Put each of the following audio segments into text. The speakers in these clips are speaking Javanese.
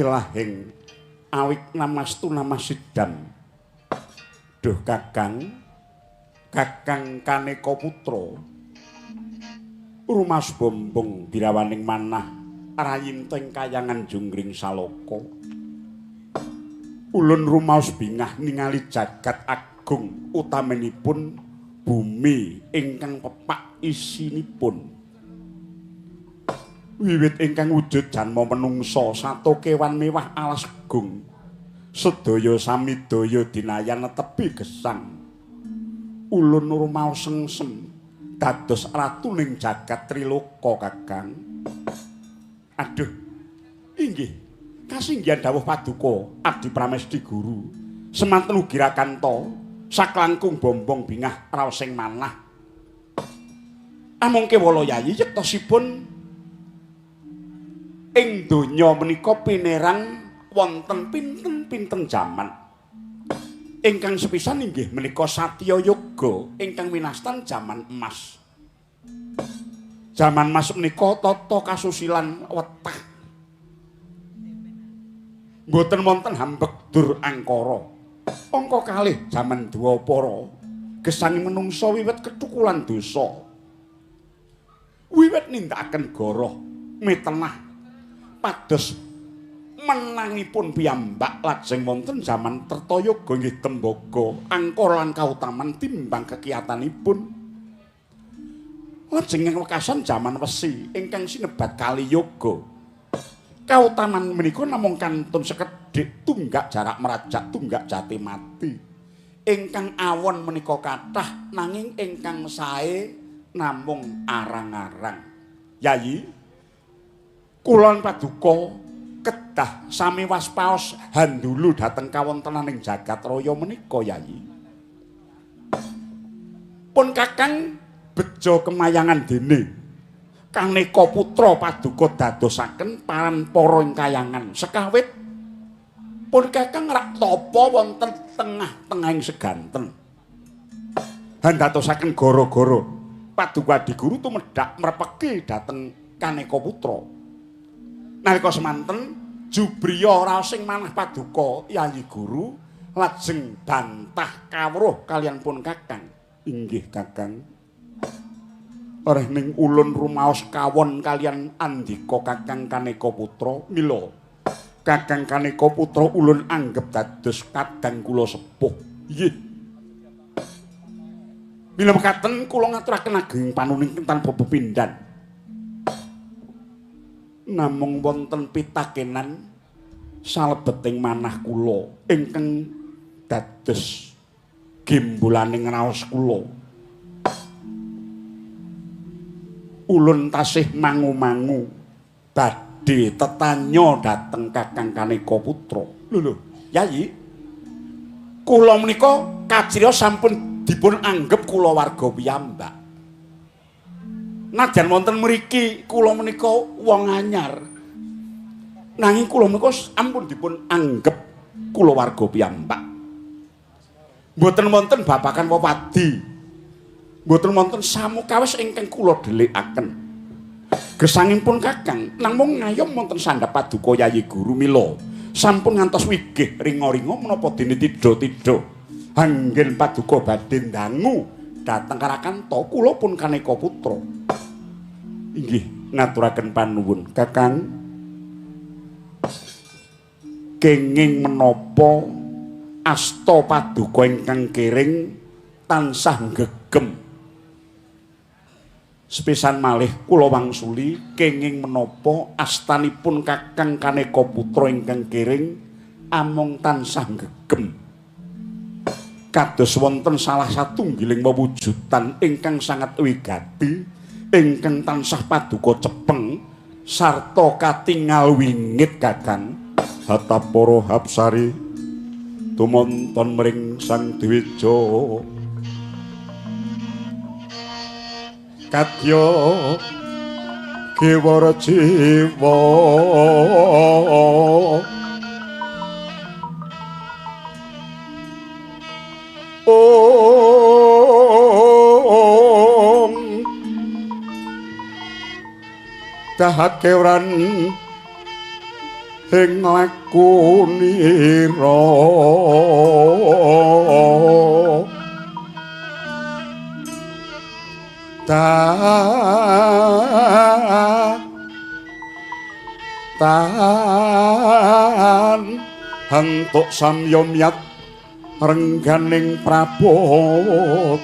Ilahing awik namastu namasidam. Duh Kakang, Kakang Kaneka Putra. Rumaos bombong birawaning manah rayinta ing kayangan Junggring Salaka. Ulun rumaos bingah ningali jagat agung utaminipun bumi ingkang pepak isinipun. Wiwit ingkang wujud janma menungsa sato kewan mewah alas gung. Sedaya samidaya dinayan netepi gesang. Ulun rumaos sengsem dados ratuning jagat Triloka, Kakang. Aduh, inggih kasinggihan dawuh paduka Adi Pramesti Guru. Semanten ugi rakanta saklangkung bombong bingah raosing manah. Amung kewala yayi yektosipun ing donya menika pinerang wonten pinten-pinten jaman. Ingkang sepisan inggih menika Satya Yoga ingkang winastan jaman emas. Jaman emas menika tata kasusilan wetah. Mboten wonten hambek dur angkara. Angka kalih jaman Dwapara gesang menungsa wiwit kethukulan dosa. Wiwit nindakaken goroh mitenah pados menangipun piyambak. Lajeng wonten jaman Tretayoga inggih tembaga angkara lan kautaman timbang kekiyatanipun. Lajeng ing wekasan jaman wesi ingkang sinebat Kaliyoga. Kautaman menika namung kantun sekedhik tunggak jarak merajak tunggak jati mati. Ingkang awon menika kathah nanging ingkang sae namung arang-arang. Yayi, kula paduka kedah sami waspaos handulu dhateng kawontenaning jagat raya menika, Yayi. Pun Kakang bejo kemayangan dene Kaneka Putra paduka dadosaken paran para ing kayangan sekawit pun Kakang rak tapa wonten tengah-tengahing seganten. Handadosaken gara-gara paduka Adi Guru tumedhak mrepeki dhateng Kaneka Putra. Nalika semanten jubriya raosing manah paduka Yayi Guru lajeng bantah kawruh kaliyan pun Kakang. Inggih Kakang. Oreh ning ulun rumaos kawon kaliyan andika Kakang Kaneka Putra. Mila Kakang Kaneka Putra ulun anggep dados kadang kula sepuh. Nggih. Mila mekaten kula ngaturaken ageng panuning tanpa pepindhan. Namung wonten pitakenan salebeting manah kula ingkang dados gembulaning raos kula. Ulun tasih mangu-mangu badhe tetanya dhateng Kakang Kaneka Putra. Lho lho, Yayi, kula menika kacriya sampun dipun anggep kulawarga piyambak. Najan wonten mriki kula menika wong anyar. Nanging kula menika sampun dipun anggep kulawarga piyambak. Mboten wonten babakan wewadi. Mboten wonten samukawis ingkang kula dhelikaken. Gesangipun Kakang namung ngayom wonten sandhap paduka Yayi Guru. Mila sampun ngantos wigih ringa-ringa menapa dene tidha-tidha. Anggen paduka badhe ndangu dhateng Karakanta kula pun Kaneka Putra. Inggih ngaturaken panuwun Kakang. Kenging menapa asta paduka ingkang kiring tansah gegem. Sepisan malih kula wangsuli kenging menapa astanipun Kakang Kaneka Putra ingkang kiring amung tansah gegem. Kados wonten salah satunggiling wewujudan ingkang sangat wigati ingkang tansah paduka cepeng sarta katingal wingit Kakang. Hatapara hapsari tumonton mring Sang Dwija kadya kewara jiwa. Om dahat kewran ing lakunira tan hentuk samyomyat rengganing prabota.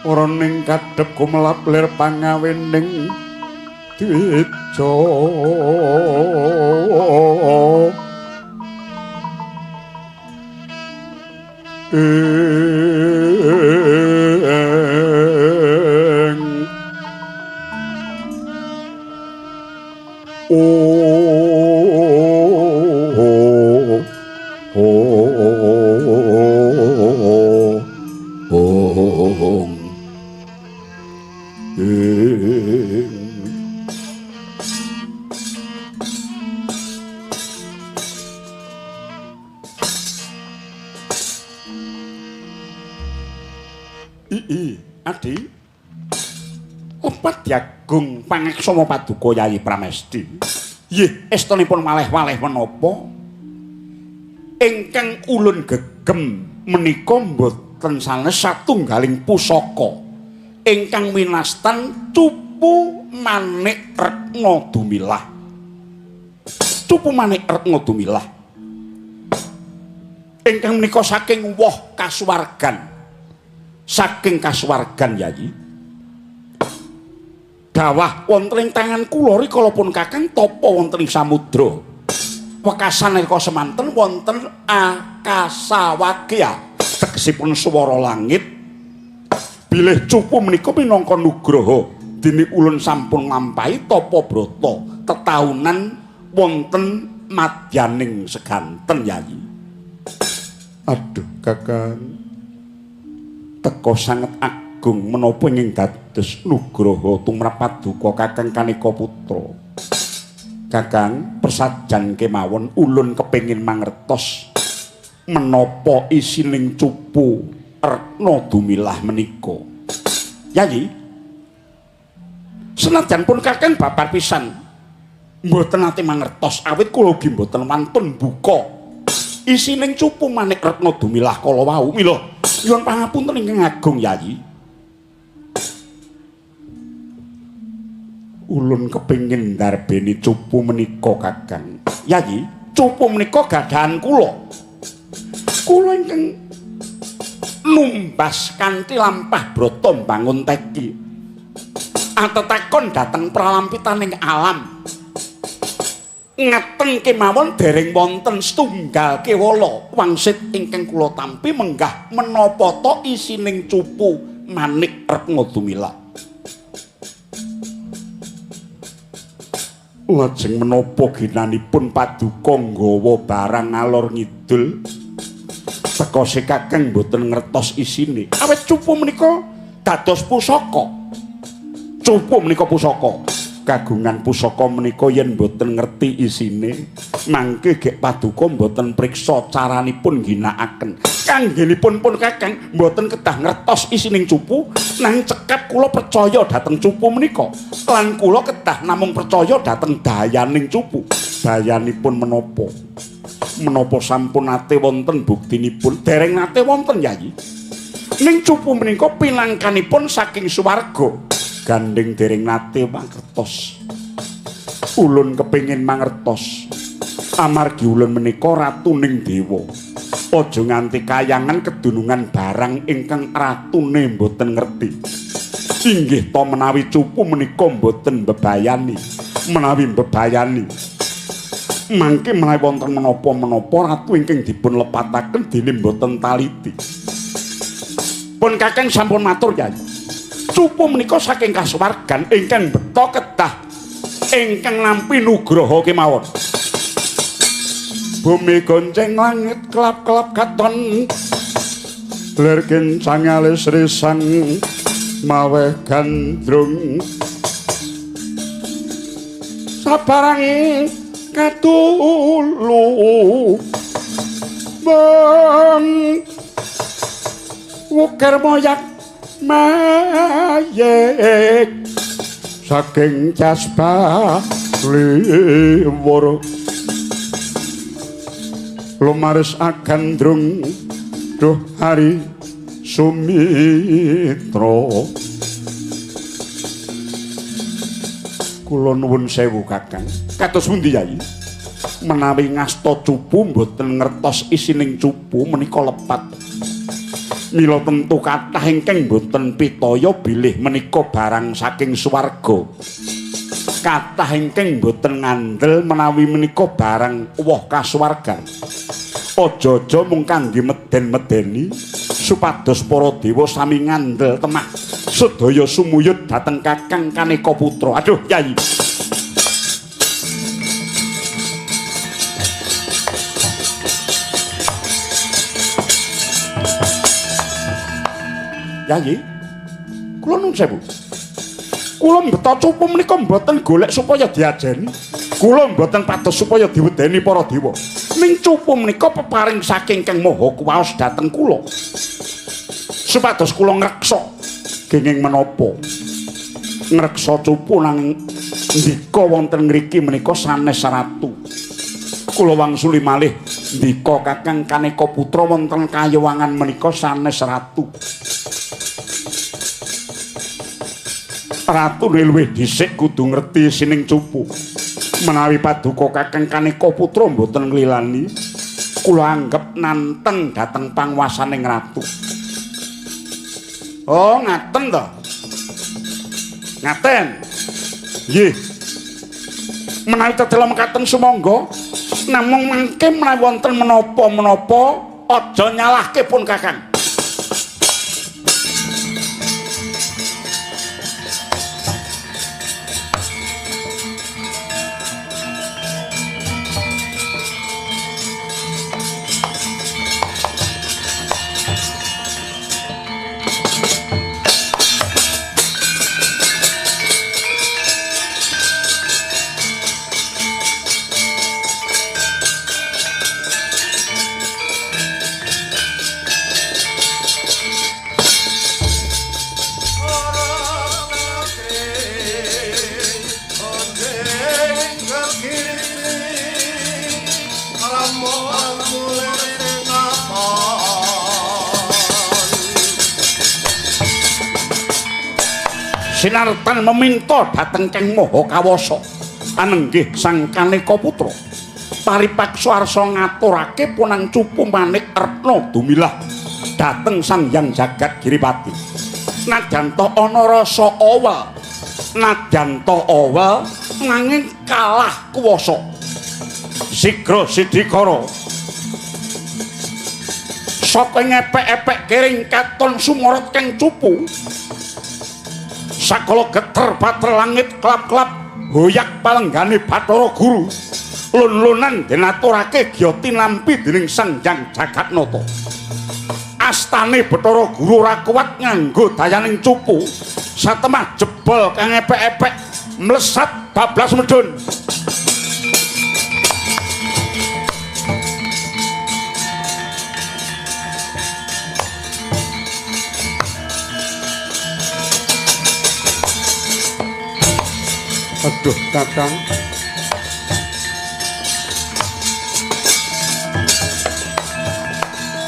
Ora ning kadhep gumelap lir pangawening dwija. Adi, lepat jagung pangaksama paduka Yayi Pramesti. Yih, estunipun malih-malih menapa? Ingkang ulun gegem menika mboten sanes satunggaling pusaka ingkang winastan Cupu Manik Retna Dumilah. Cupu Manik Retna Dumilah ingkang menika saking woh kasuwargan. Saking kasuwargan Yayi. Dawah wonten ing tangan kula rikala pun Kakang tapa wonten ing samudra. Wekasan nalika semanten wonten akasawagya, tegesipun swara langit. Bilih cupu menika minangka nugraha dene ulun sampun nglampahi tapa brata tetaunan wonten madyaning seganten Yayi. Aduh Kakang, teka sanget agung menapa ingkang dados nugraha tumrap paduka Kakang Kaneka Putra. Kakang persajan kemawon ulun kepengin mangertos menapa isining cupu Retna Dumilah menika. Yayi, senajan pun Kakang babar pisan mboten nate mangertos awit kula ugi mboten wantun buka isining cupu Manik Retna Dumilah kala wau. Mila nyuwun pangapunten ingkang agung Yayi. Ulun kepengin ndarbeni cupu menika Kakang. Yayi, cupu menika gadahan kula. Kula ingkang numbas kanthi lampah brata mbangun teki. Atetekon dhateng pralampitaning alam. Ngaten kemawon dereng wonten setunggal kewala wangsit ingkang kula tampi menggah menapa ta isining cupu Manik Retna Dumilah. Lajeng menapa ginanipun paduka nggawa barang ngalor ngidul tekose Kakang mboten ngertos isine. Awit cupu menika dados pusaka. Cupu menika pusaka. Kagungan pusaka menika yen mboten ngerti isine mangke gek paduka mboten priksa caranipun ngginakaken. Kanggenipun pun Kakang mboten kedah ngertos isining cupu, nanging cekap kula percaya dhateng cupu menika lan kula kedah namung percaya dhateng dayaning cupu. Dayanipun menapa? Menapa sampun nate wonten buktinipun? Dereng nate wonten Yayi. Ning cupu menika pinangkanipun saking swarga. Gandeng dereng nate mangertos. Ulun kepengin mangertos. Amargi ulun menika ratuning dewa. Aja nganti kayangan kedunungan barang ingkang ratune mboten ngerti. Inggih ta menawi cupu menika mboten mbebayani. Menawi mbebayani, mangke menawi wonten menapa-menapa ratu ingkang dipun lepataken dene mboten taliti. Pun Kakang sampun matur Yayi. Cupu menika saking kasuwargan ingkang beto kedah ingkang nampi nugraha kemawon. Bumi gonceng langit kelap-kelap katon, lir kencang alis risang maweh gandrung. Sabarang Katulu meng wukir moyak mayek saking caspa liwur lumaris agandrung duh hari Sumitra. Kula nuwun sewu Kakang. Kados pundi Yai? Menawi ngasta cupu mboten ngertos isining cupu menika lepat. Mila tentu kathah ingkang mboten pitaya bilih menika barang saking swarga. Kathah ingkang mboten ngandel menawi menika barang woh kasuwargan. Aja-aja mung kangge meden-medeni supados para dewa sami ngandel temah sedaya sumuyut dhateng Kakang Kaneka Putra. Aduh, Yai. Yai, kula nuwun sewu. Kula mbeta cupu menika mboten golek supaya diajeni. Kula mboten pados supaya diwedeni para dewa. Ning cupu menika peparing saking Kang Maha Kuwaos dhateng kula. Supados kula ngreksa kenging menapa. Ngreksa cupu nanging ndika wonten ngriki menika sanes ratu. Kula wangsuli malih ndika Kakang Kaneka Putra wonten kayowangan menika sanes ratu. Ratune luwih dhisik kudu ngerti sining cupu. Menawi paduka Kakang Kaneka Putra mboten nglilani, kula anggep nanteng dhateng panguwasaning ratu. Oh, ngaten to. Ngaten. Nggih. Menawi tetela mekaten sumangga, namung mangke menawi wonten menapa-menapa aja nyalahke pun Kakang. Sinartan meminta dhateng Kang Maha Kawasa anenggih Sang Kaneka Putra. Paripaksa arsa ngaturake punang cupu manik retna dumilah dhateng Sang Hyang Jagat Giripati. Nadyan ta ana rasa awel, nadyan ta awel nanging kalah kuwasa. Sigra sidikara saka ngepek-epek kering katon sumorot kang cupu. Sakala geter bater langit klap-klap hoyak palenggane Bathara Guru. Lun-lunan dinaturake gya tinampi dening Sang Hyang Jagatnata. Astane Bathara Guru ora kuat nganggo dayaning cupu. Satemah jebol kang epek-epek mlesat bablas medhun. Aduh, Kakang.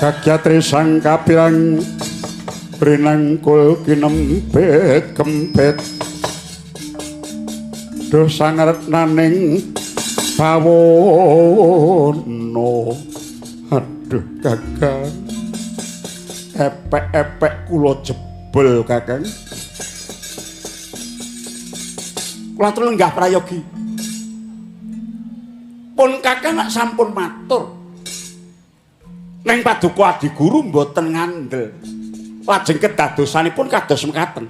Kagyatri sang kapirang brinangkul kinempit kempit. Duh sangaretnaning bawono. Aduh, Kakang. Epek-epek kula jebol, Kakang. Kula atur lenggah prayogi. Pun Kakang nak sampun matur. Neng paduka adiguru mboten ngandel. Lajeng kedadosanipun kados mekaten.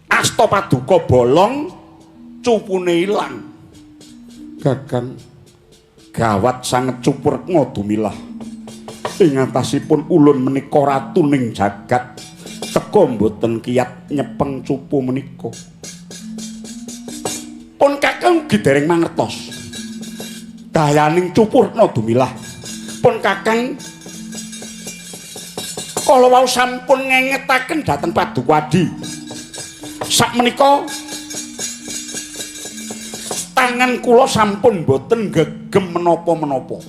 Asta paduka bolong, cupune ilang. Kakang, gawat sanget cupu retna dumilah. Ing atasipun ulun menika ratuning jagat. Teka mboten kiyat nyepeng cupu menika. Kakang ugi dereng mangertos. Dayaning cupurna dumilah. Pun Kakang kala wau sampun ngengetaken dhateng Paduka Adi. Sakmenika tangan kula sampun boten gegem menapa-menapa.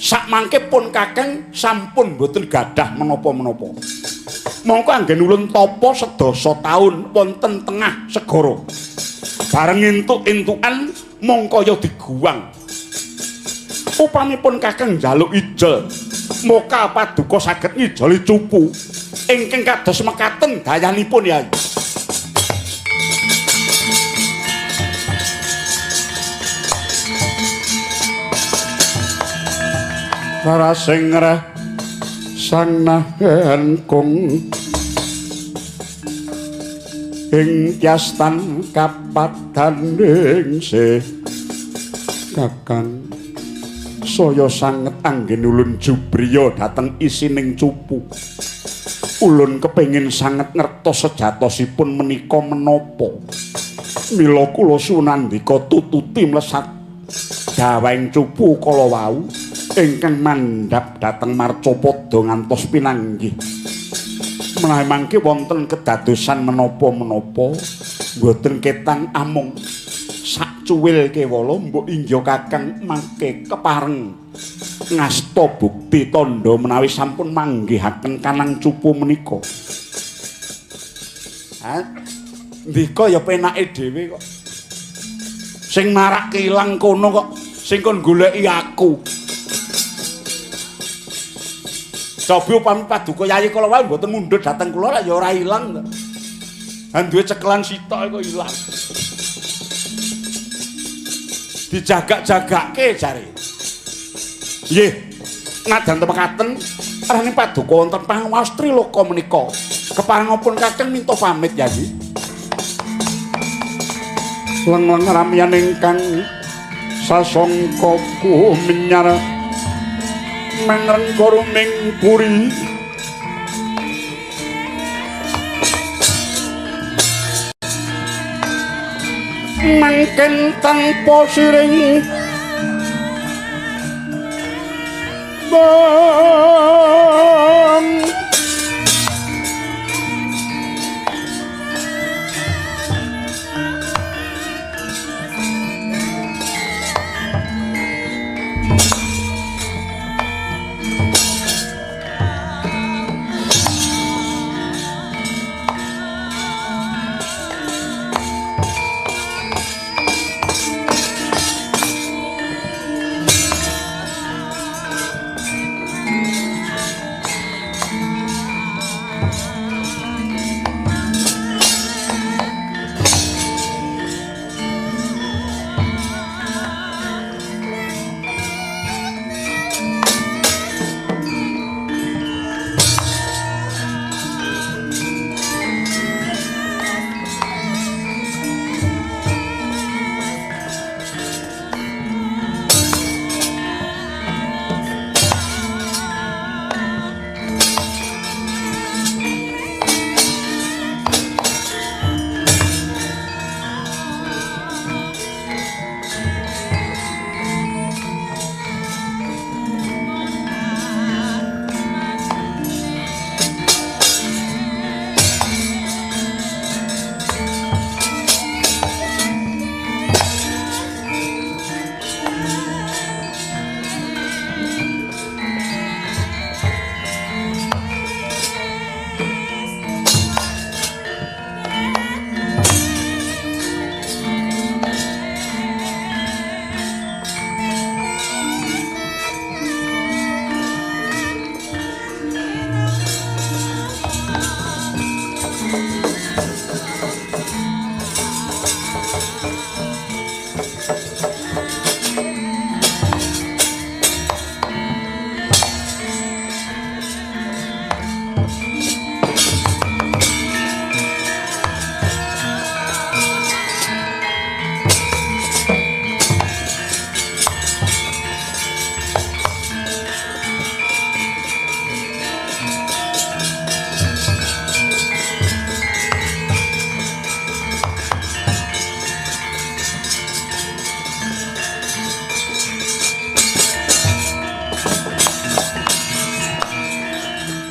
Sakmangke pun Kakang sampun boten gadah menapa-menapa. Mongko anggen ulun tapa sedasa taun wonten tengah segara. Bareng entuk-entukan mung kaya diguwang. Upamipun Kakang njaluk ijol, moka paduka saged ngijoli cupu ingkang kados mekaten dayanipun Yai. Rasing reh sang nahen kung ing kyastan kapadaning sih Kakang saya sanget anggen ulun jubriya dhateng isining cupu. Ulun kepengin sanget ngertos sejatosipun menika menapa. Mila kula sunandika tututi mlesat dawahing cupu kala wau ingkang mandhap dhateng marcapada ngantos pinanggih. Menawi mangke wonten kedadosan menapa-menapa mboten ketang amung sak cuwil kewala mbok inggih Kakang mangke kepareng ngasta bukti tandha menawi sampun manggihaken kanang cupu menika. Ha ndika ya penake dhewe kok. Sing marak ilang kono kok sing kon goleki aku. Cobi upami paduka Yayi kala wau mboten mundhut dhateng kula lak ya ora ilang to. Ha duwe cekelan sitok kok ilang. Dijagak-jagake jare. Nggih. Najan mekaten raning paduka wonten pangawas triloka menika. Keparengipun Kakang minta pamit Yayi. Leng-leng ramyan ingkang sasangka kumenyar mangrengga ruming puri. Mangken tanpa siring bang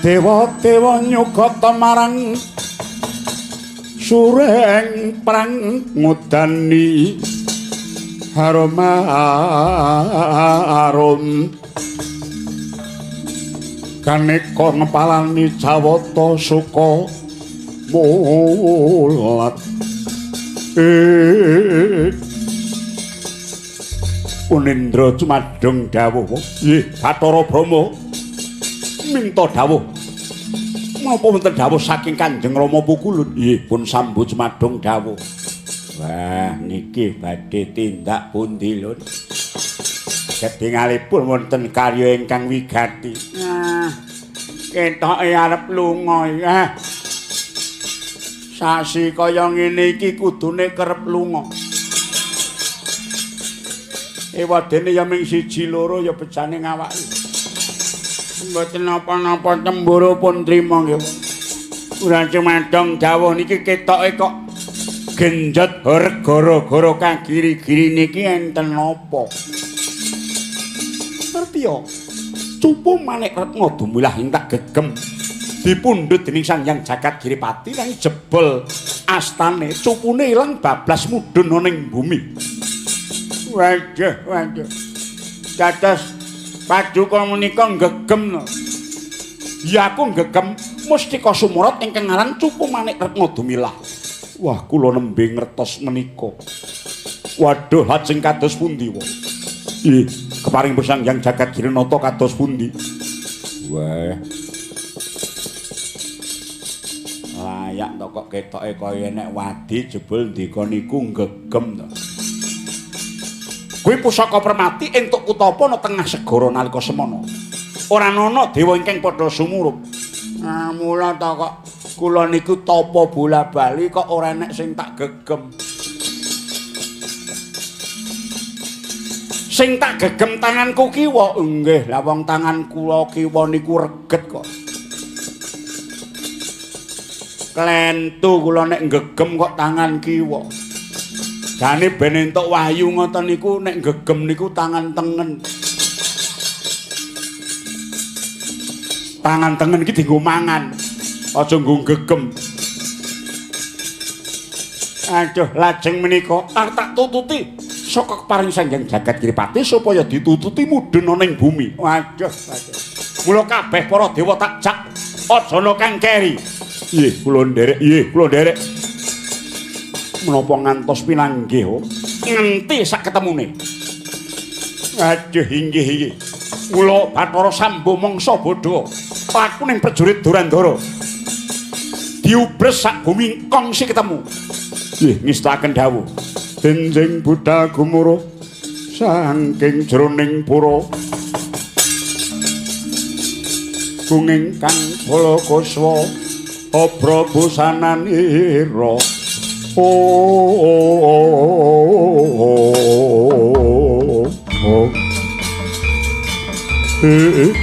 Dewa-dewa nyugata marang sureng prang ngudani harum arum kaneka ngepalani jawata suka mulat. Unindra cumadung dawuh. Nggih, Bathara Brahma minta dawuh. Menapa wonten dawuh saking Kanjeng Rama Pukulun? Nggih, pun sambu cumadung dawuh. Wah, niki badhe tindak pundi, Lun? Ketingalipun wonten karya ingkang wigati. Ah, ketoke arep lunga iki. Sasi kaya ngene iki kudune kerep lunga. Ewadene ya ming siji loro ya bejane ngawaki. Mboten napa-napa cemburu pun trima nggih. Ora cumadong dawuh niki ketoke kok genjot horeg gara-gara kagiri-giri niki enten napa? Ngerti ya? Cupu Manik Retna dumilah ing tak gegem. Dipundhut dening Sang Hyang Jagat Giripati nanging jebol astane cupune ilang bablas mudhun ana ing bumi. Waduh, waduh. Dados paduka menika nggegem no. Ya aku nggegem mustika sumurat ingkang aran Cupu Manik Retna Dumilah. Wah, kula nembe ngertos menika. Waduh, lajeng kados pundi wae? Ih, keparing Sang Hyang Jagat Girinata kados pundi? Wah. Layak to kok ketoke kaya nek wadi jebul ndika niku nggegem to. Kuwi pusaka permati entuk kutapa ana tengah segara nalika semana. Ora ana dewa ingkang padha sumurup. Ah, mula ta kok kula niku tapa bola-bali kok ora enek sing tak gegem. Sing tak gegem tanganku kiwa. Nggih, lah wong tangan kula kiwa niku reget kok. Klentu kula nek nggegem kok tangan kiwa. Jane ben entuk wahyu ngoten niku nek nggegem niku tangan tengen. Tangan tengen iki dienggo mangan. Aja nggo nggegem. Aduh, lajeng menika arep tak tututi saka keparing Sang Hyang Jagat Giripati supaya ditututi mudhun ana ing bumi. Waduh, waduh. Mula kabeh para dewa tak jak aja ana kang keri. Nggih, kula nderek, nggih, kula nderek. Menapa ngantos pinanggih ngenti sak ketemune. Aduh, inggih inggih. Mula Bathara Samba mangsa bodho laku ning prajurit Durandara. Diubres sak bumi kongsi ketemu. Nggih, ngestakaken dawuh. Denjing budal gumuruh saking jroning pura. Gunging kang bala kuswa obra busananira. Oh, oh, oh, oh. Thank you.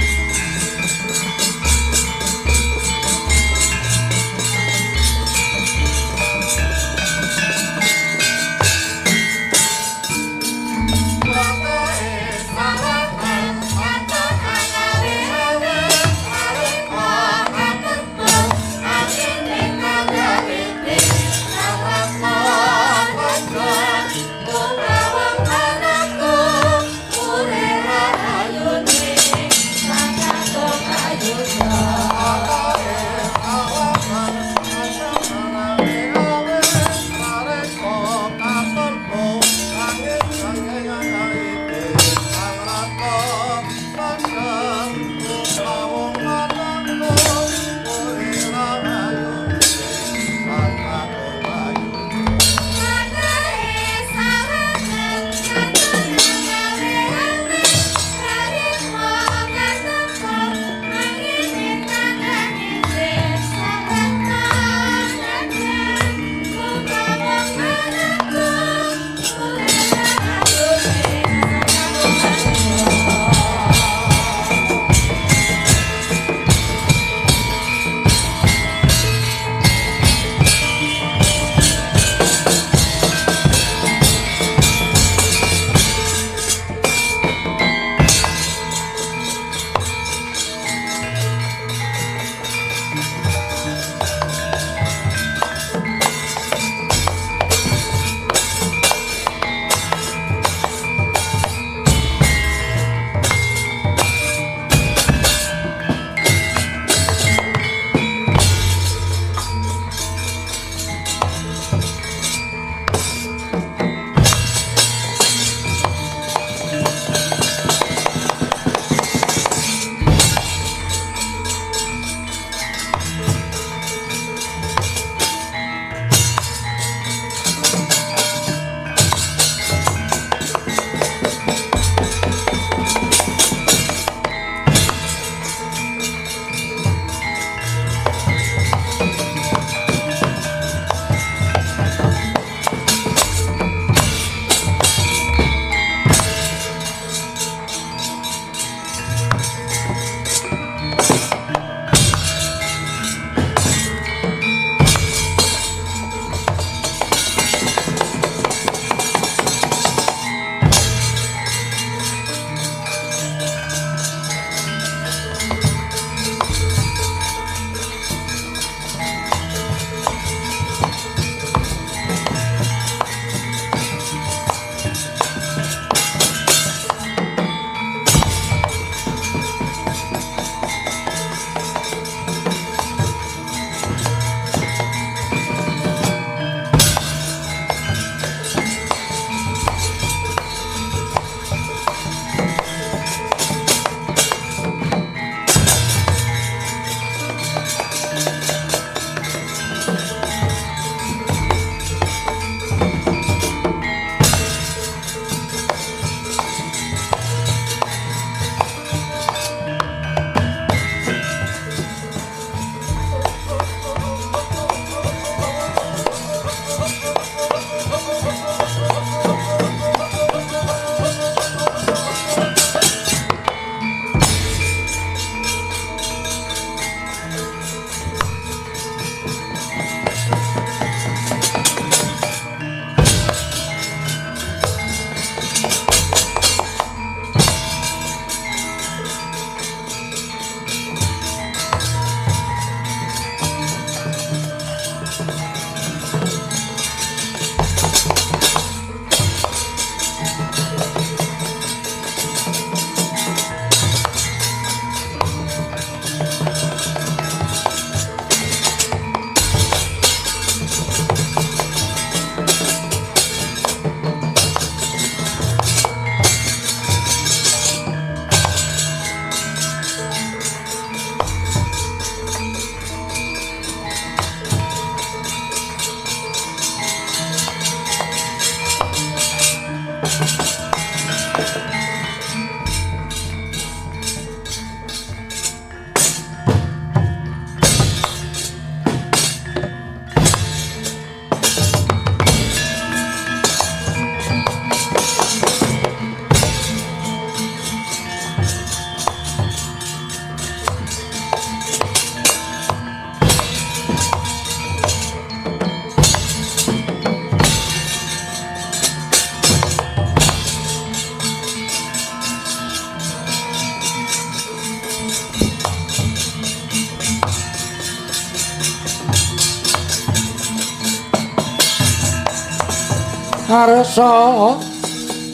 Harsa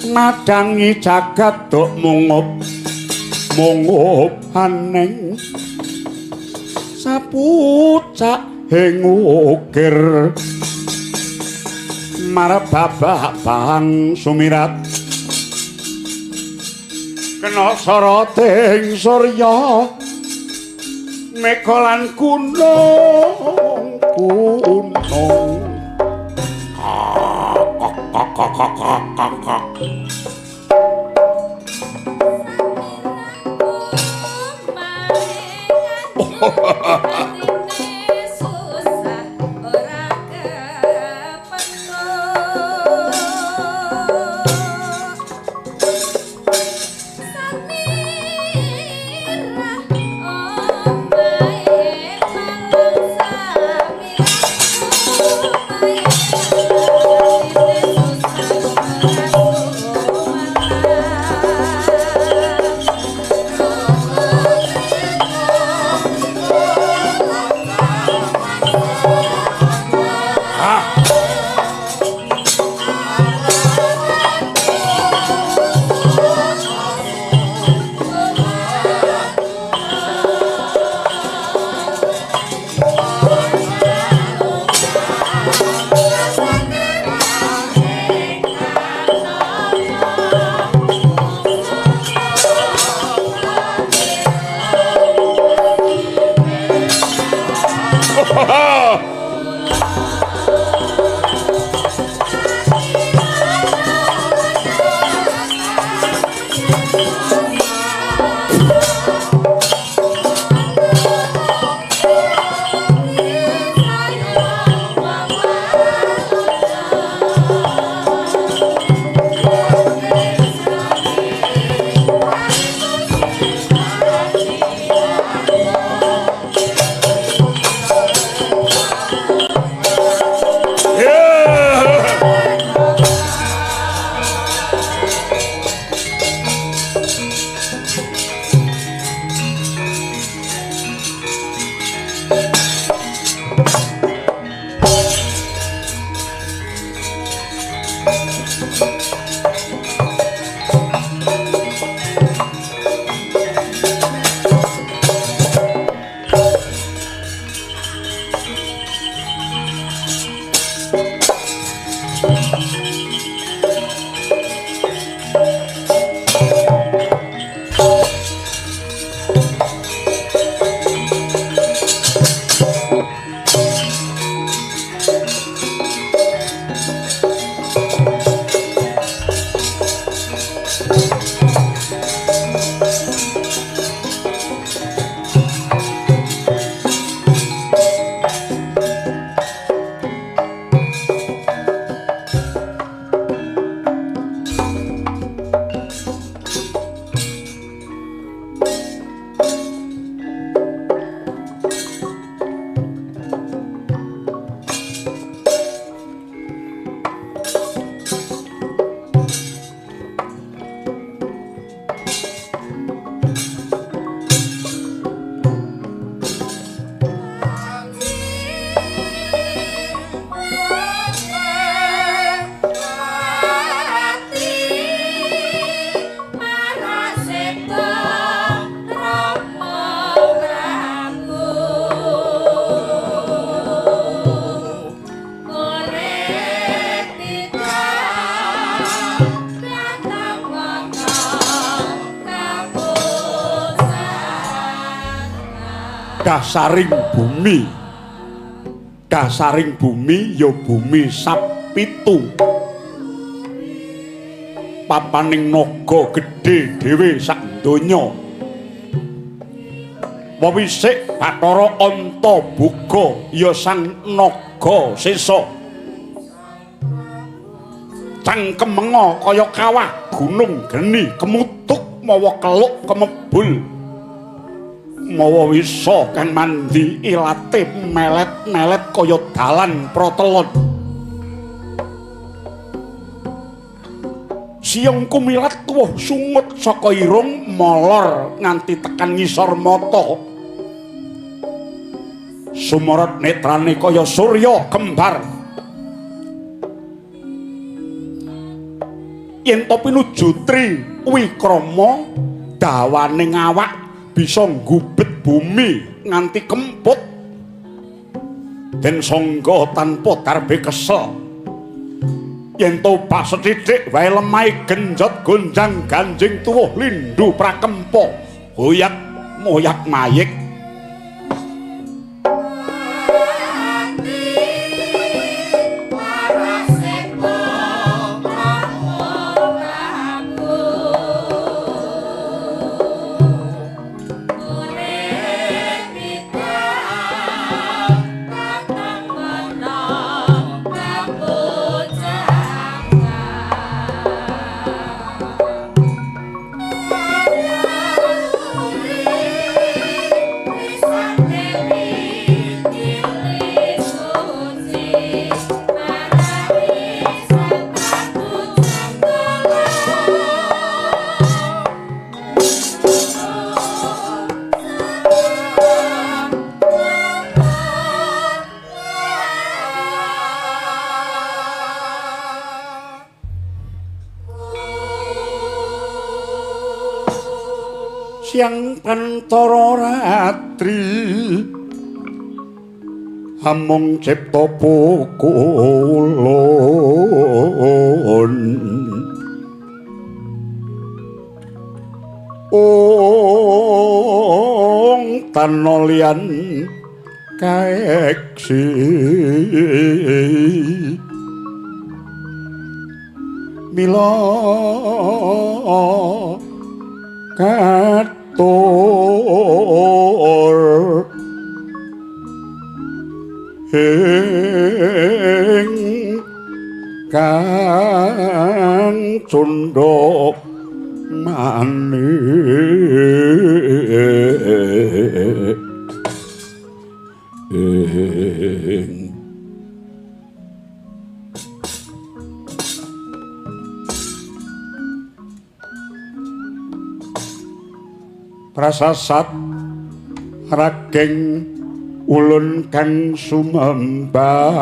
madangi jagat dok mungup mungup aning sapucak ing ukir marababak bang sumirat kena soroting surya mega lan gunung gunung. Dasaring bumi, dasaring bumi ya bumi sap pitu. Papaning naga gedhe dhewe sak donya. Wewisik Bathara Antaboga ya sang naga sesa. Cangkemenga kaya kawah gunung geni kemutuk mawa keluk kemebul. Mawa wisa kang mandi ilate melet-melet kaya dalan protelon. Siung kumilat tuwuh sungut saka irung molor nganti tekan ngisor mata. Sumorot netrane kaya surya kembar. Yen to pinuju tri wikrama dawane ngawak bisa nggubet bumi nganti kemput. Den sangga tanpa darbe kesel. Yen to pas sethithik wae lemahe genjot gonjang ganjing tuwuh lindu prakempa hoyak moyak mayik. Siang pantara ratri amung cipta pukulun ong tanolian kaeksi mila katur ing kang cundha manik prasasat rageng ulun kang sumembah.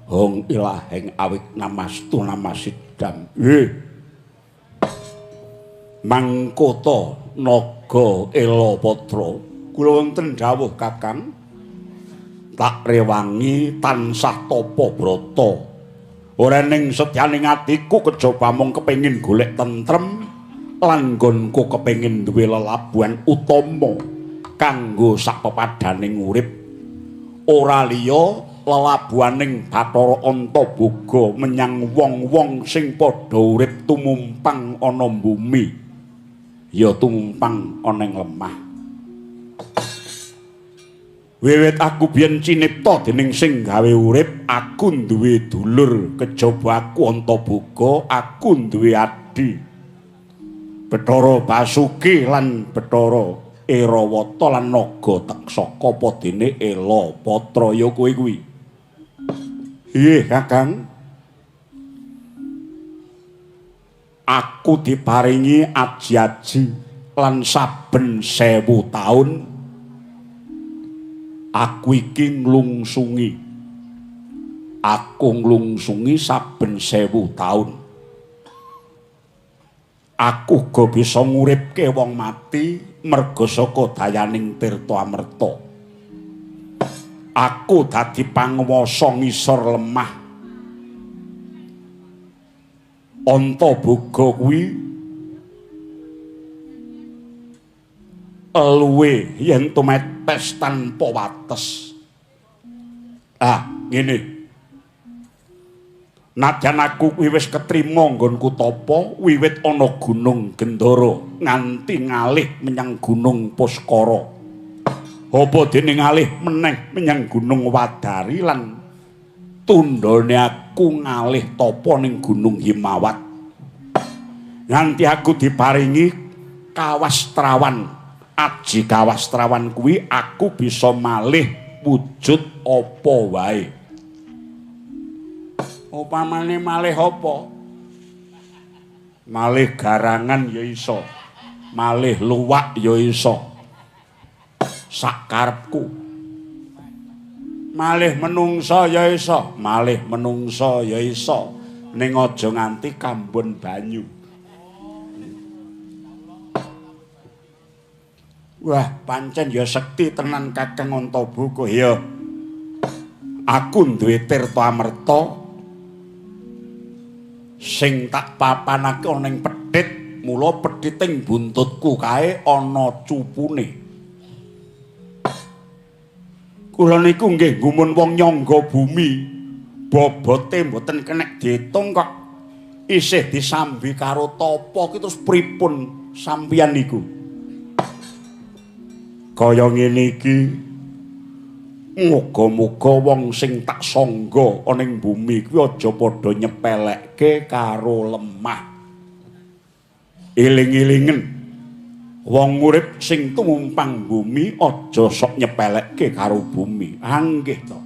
Hong ilaheng awik namastu namasidam. Nggih. Mangkota naga Elapatra. Kula wonten dawuh Kakang. Tak rewangi tansah tapa brata. Ora ning setyaning atiku kejaba mung kepengin golek tentrem lan nggonku kepengin duwe lelabuhan utama kanggo sak pepadaning urip. Ora liya lelabuhaning Bathara Antaboga menyang wong-wong sing padha urip tumumpang ana bumi ya tumumpang ana ing lemah. Wiwit aku biyen cinipta dening sing gawe urip, aku duwe dulur kejaba aku Antaboga, aku duwe adhi Bathara Basuki lan Bathara Irawata lan Naga Teksaka apa dene Elapatra ya kowe kuwi. Nggih, Kakang. Aku diparingi aji-aji lan saben 1000 taun aku iki nglungsungi. Aku nglungsungi saben 1000 taun. Aku uga bisa nguripke wong mati merga saka dayaning tirta amerta. Aku dadi panguwasa ngisor lemah. Antaboga kuwi luwe yen tumetes tanpa wates. Ah, ngene. Nadyan aku kuwi wis ketrima nggonku tapa wiwit ana Gunung Gendara nganti ngalih menyang Gunung Puskara. Apa dene ngalih meneh menyang Gunung Wadari lan tundhone aku ngalih tapa ning Gunung Himawat. Nganti aku diparingi kawastrawan, aji kawastrawan kuwi aku bisa malih wujud apa wae. Upamane malih apa? Malih garangan ya iso. Malih luwak ya iso. Sak karepku. Malih menungsa ya iso, malih menungsa ya iso. Ning aja nganti kambon banyu. Wah, pancen ya sekti tenan Kakang Antaboga. Ya. Aku duwe tirta amerta sing tak papanake ana ing pedhit, mula pedhiting buntutku kae ana cupune. Kula niku nggih gumun wong nyangga bumi, bobote mboten kenek diitung kok isih disambi karo tapa ki terus pripun sampeyan niku? Kaya ngene iki muga-muga wong sing tak sangga ana ing bumi kuwi aja padha nyepelekke karo lemah. Eling-elingen wong urip sing tumumpang bumi aja sok nyepelekke karo bumi. Ah nggih to.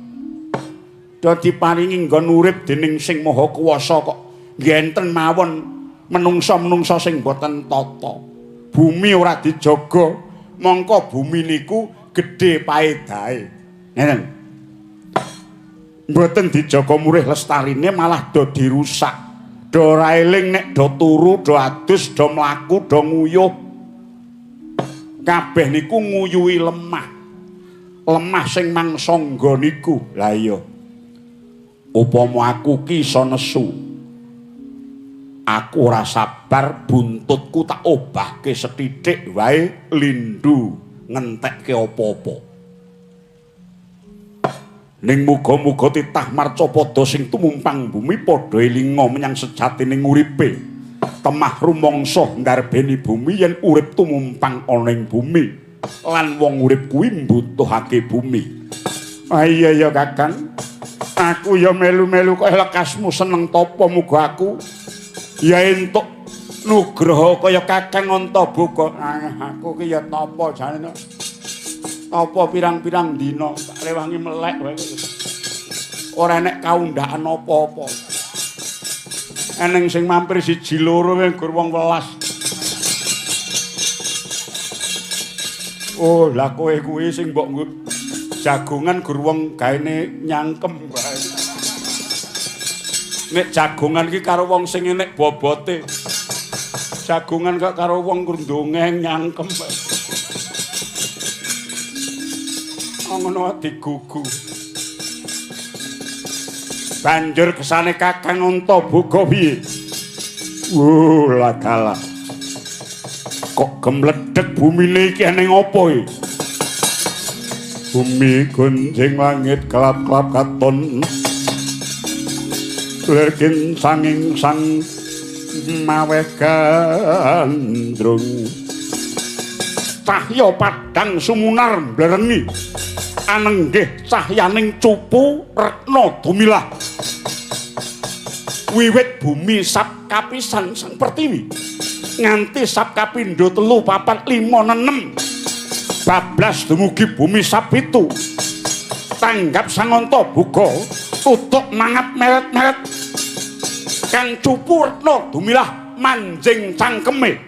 Do diparingi nggon urip dening Sing Maha Kuwasa kok nggih enten mawon menungsa-menungsa sing boten tata. Bumi ora dijaga, mongko bumi niku gedhe paedahe. Ngeten. Mboten dijaga murih lestarine malah do dirusak. Do ora eling nek do turu, do adus, do mlaku, do nguyuh. Kabeh niku nguyuhi lemah. Lemah sing mangsangga niku. Lah iya. Upama aku ki iso nesu. Aku ora sabar buntutku tak obahke sethithik wae lindu ngentekke apa-apa. Ning muga-muga titah marcapada sing tumumpang bumi padha elinga menyang sejatining uripe. Temah rumangsa ndarbeni bumi yen urip tumumpang ana ing bumi lan wong urip kuwi mbutuhake bumi. Ah iya ya Kakang. Aku ya melu-melu kok lekasmu seneng tapa muga aku ya entuk nugraha kaya Kakang Antaboga. Ah, aku ki ya tapa jane. Apa pirang-pirang dina tak rewangi melek wae. Ora enek kaundhakan apa-apa. Eneng sing mampir siji loro wae gur wong welas. Oh, lah kowe kuwi sing mbok jagongan gur wong gaene nyangkem wae. Nek jagongan iki karo wong sing enek bobote. Jagongan kok karo wong gur ndongeng nyangkem wae. Ngono digugu. Banjur kesane Kakang Antaboga piye? Wuh, ladalah. Kok gemledhek bumine iki eneng apa iki? Bumi gonjing langit kelap-kelap katon. Lerkin sanging sang maweh gandrung. Cahya padhang sumunar mblerengi. Anenggih cahyaning cupu retna dumilah. Wiwit bumi sab kapisan sang pertiwi nganti sab kapindho 3 4 5 6 bablas dumugi bumi sab 7. Tanggap sang Antaboga tutuk mangap meret-meret. Kang cupu retna dumilah manjing cangkeme.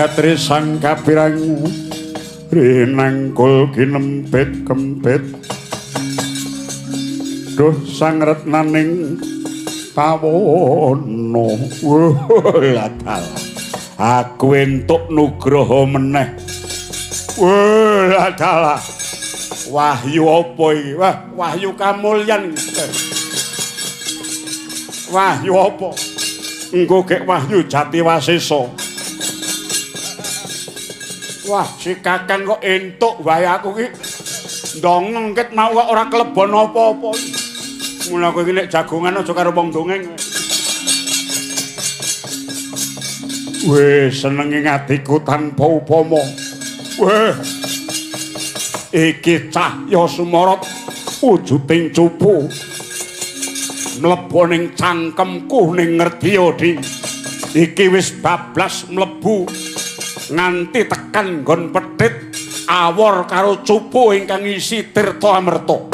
Jatri sang kapirang rinangkul kinempit kempit duh sang retnaning kawono. Ladal aku entuk nugraha meneh. Ladal wahyu apa iki? Wah, wahyu kamulyan. Wahyu apa? Engko gek wahyu Jatiwasesa. Wah, si Kakang kok entuk wae aku ki ndongeng ket mau kok ora kelebon apa-apa. Mula kowe iki nek jagongan aja karo wong dongeng. Weh, senenge atiku tanpa upama. Weh. Iki cahya sumorot wujuding cupu. Mlebu ning cangkemku ning ngerdiya, Di. Iki wis bablas mlebu nganti tekan nggon pethit awor karo cupu ingkang ngisi tirta amerta.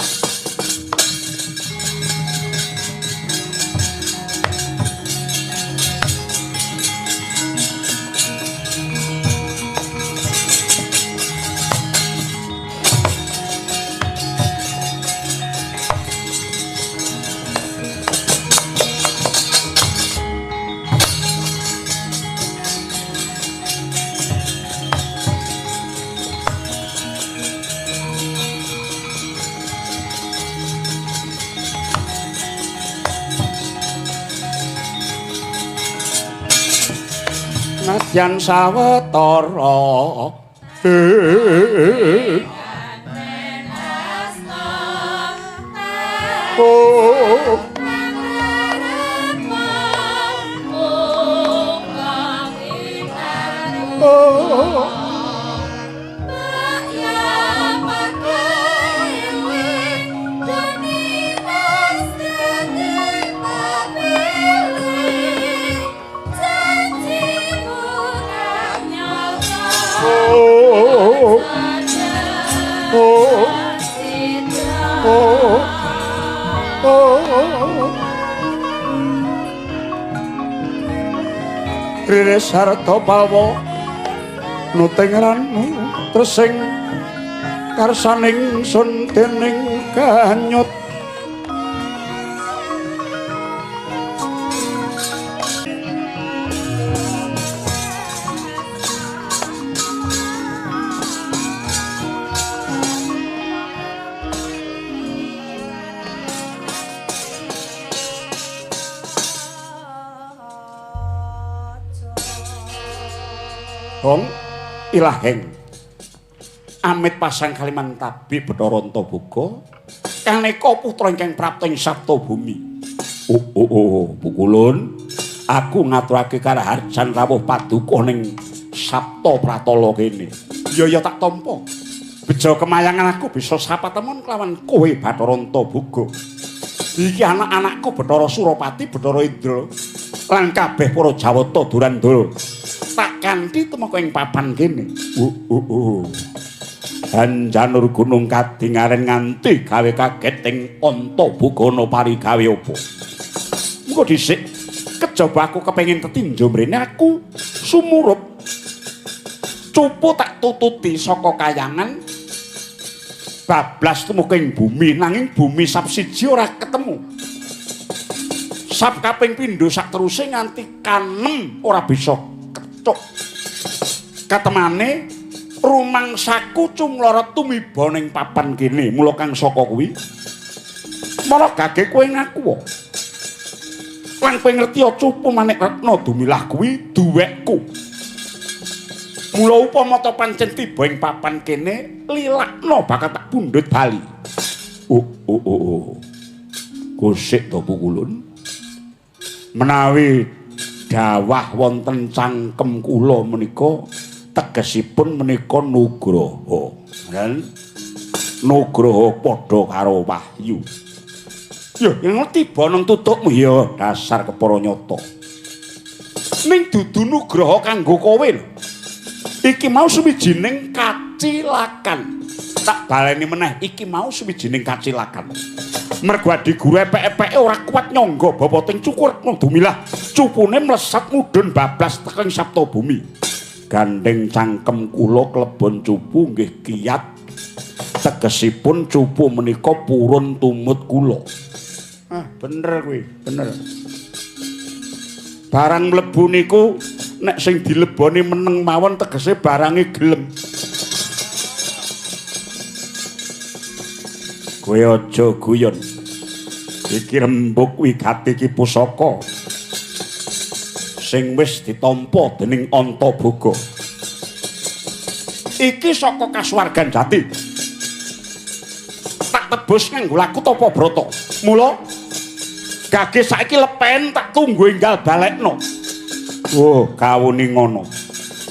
Nadyan sawetara oh oh oh oh Riris sarta palwa nuting ranu tresing karsaning sun dening kanyut. Hong ilaheng amit pasang kaliman tabi Bathara Antaboga kaneka putra ingkang prapta ing Sapta Bumi. Oh oh oh pukulun aku ngaturake karaharjan rawuh paduka ning Sapta Pratala kene. Ya ya tak tampa. Bejo kemayangan aku bisa sapatemon kelawan kowe Bathara Antaboga. Iki anak-anakku Bathara Surapati, Bathara Indra lan kabeh para Jawata Durandara. Tak kanthi tumeka ing papan kene. Anjanur gunung kadingaren nganti gawe kaget ing Antabogana parigawe apa. Mengko dhisik kejaba aku kepengin tetinjo mrene aku sumurup. Cupu tak tututi saka kayangan bablas tumeka ing bumi, nanging bumi sap siji ora ketemu. Sap kaping pindho sak teruse nganti kanem ora bisa kecuk. Katemane rumangsaku cumlorot tumiba ning papan kene. Mula kang saka kuwi mara gage kowe ngaku lan kowe ngerti cupu manik retna dumilah kuwi duwekku. Mula upama ta pancen tiba ing papan kene lilakno bakal tak pundhut bali. Oh oh oh. Kosik to pukulun. Menawi dawah wonten cangkem kula menika tegesipun menika nugraha. Lan nugraha padha karo wahyu. Ya tiba nang tutukmu ya dasar kepara nyata. Ning dudu nugraha kanggo kowe lho. Iki mau suwijining kacilakan. Tak baleni meneh iki mau suwijining kacilakan. Mergo adi guru epek-epeke ora kuat nyangga babating cukur dumilah cupune mlesat mudhun bablas tekan Sapta Bumi. Gandeng cangkem kula klebon cupu nggih kiyat. Tegesipun cupu menika purun tumut kula. Ah, bener kuwi, bener. Barang mlebu niku nek sing dileboni meneng mawon tegese barange gelem. Kowe aja guyon. Iki rembug wigati iki pusaka sing wis ditampa dening Antaboga. Iki saka kasuwargan jati. Tak tebus nganggo laku tapa brata. Mula gage saiki lepen tak tunggu enggal balekno. Oh, kawuni ngono.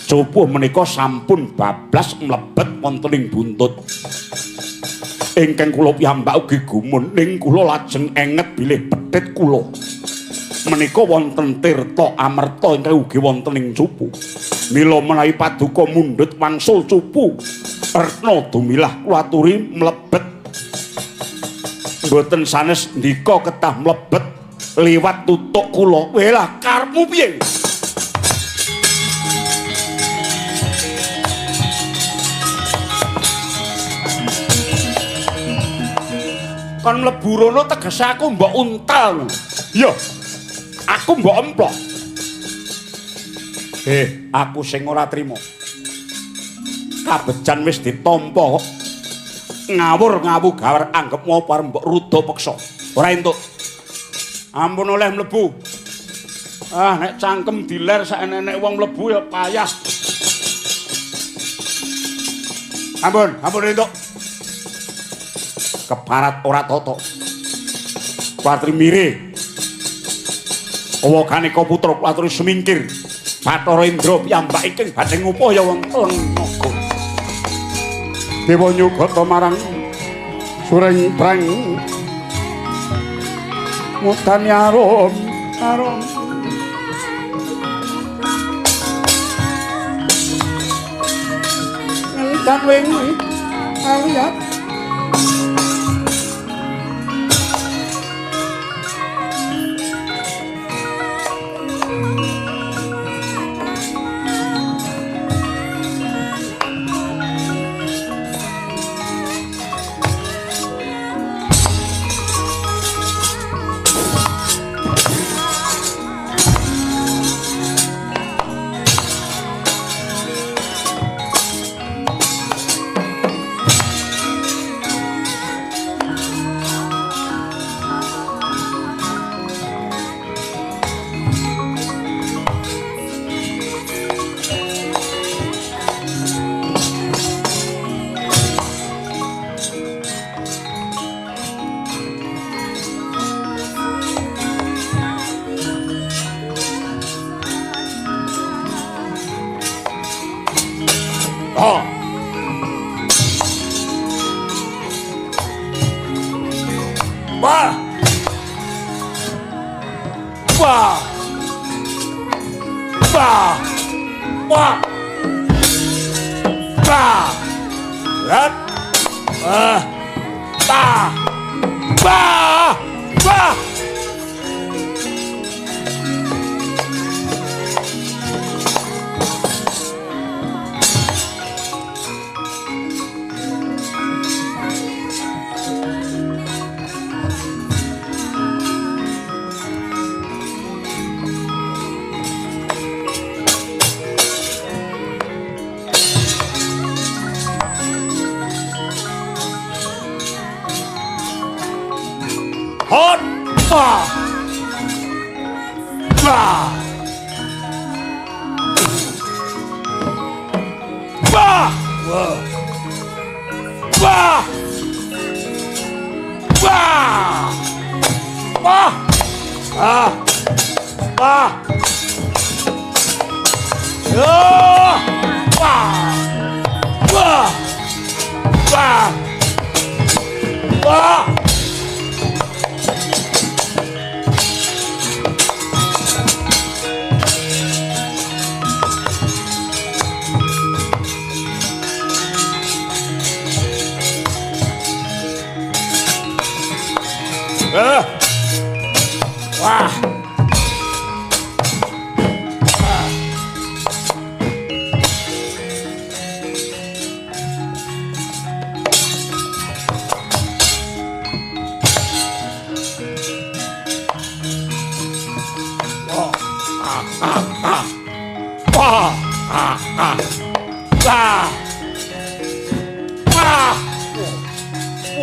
Cupu menika sampun bablas mlebet wonten ing buntut. Ingkang kula piyambak ugi gumun ning kula lajeng enget bilih petit kula. Menika wonten tirta amerta ingkang ugi wonten ing cupu. Mila menawi paduka mundhut wangsul cupu, retna dumilah kula aturi mlebet. Mboten sanes ndika ketah mlebet liwat tutuk kula. Welah karepmu piye? Kon mlebu rono tegese aku mbok untal. Iya. Aku mbok emplok. Aku sing ora trima. Kabejan wis ditampa kok. Ngawur ngawu gawar anggepmu apa arep mbok ruda peksa. Ora entuk. Ampun oleh mlebu. Ah, nek cangkem diler sak enek wong mlebu ya payah. Ampun, ampun entuk. Keparat ora tata. Kuatri mire. Awa kaneka putra kuatri semingkir. Bathara Indra piyambak ingkang badhe ngupuh ya wong teleng naga. Dewa nyugata marang Sureng Prang. Mutani arum arum. Ngentan wing aliyat. Wah. Wah. Wah. Wah. Wah. Lat. Ah. Bah. Bah. Bah. Hot. Wah. Wah. Wah. Wah. Wah. Wah. Wah. Ah. Wah. Wah. Wah. Wah. Wah. Wah. Wah.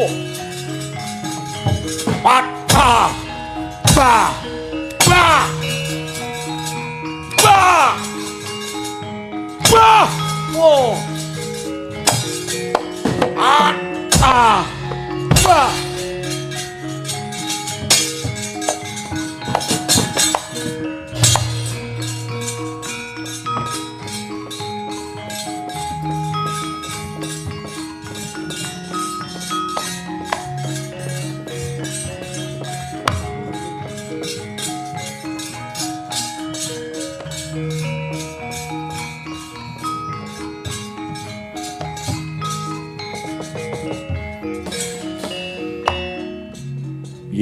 Wah. Patah. Ba. Ba. Ba. Ba. Wah. Ah. Ba.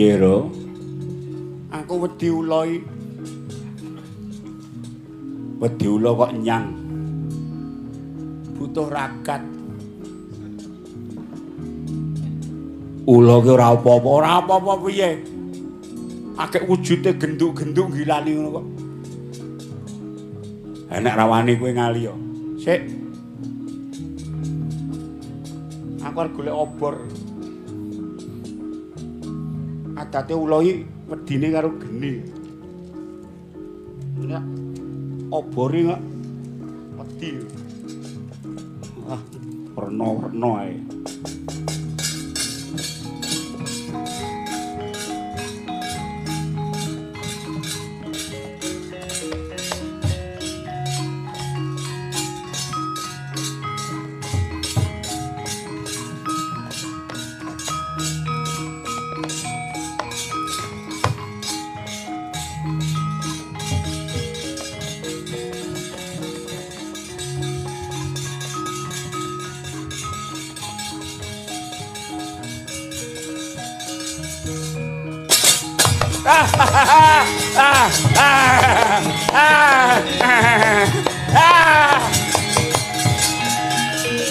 Piye, Ro? Aku wedi ula iki. Wedi ula kok nyang. Butuh ragat. Ula ki ora apa-apa, ora apa-apa piye? Akeh wujude genduk-genduk gilani ngono kok. Enek rawani kowe ngali yo. Sik. Aku arep golek obor. Adate ula iki wedine karo geni. Nek obore kok wedi. Ah, werna-werna ae.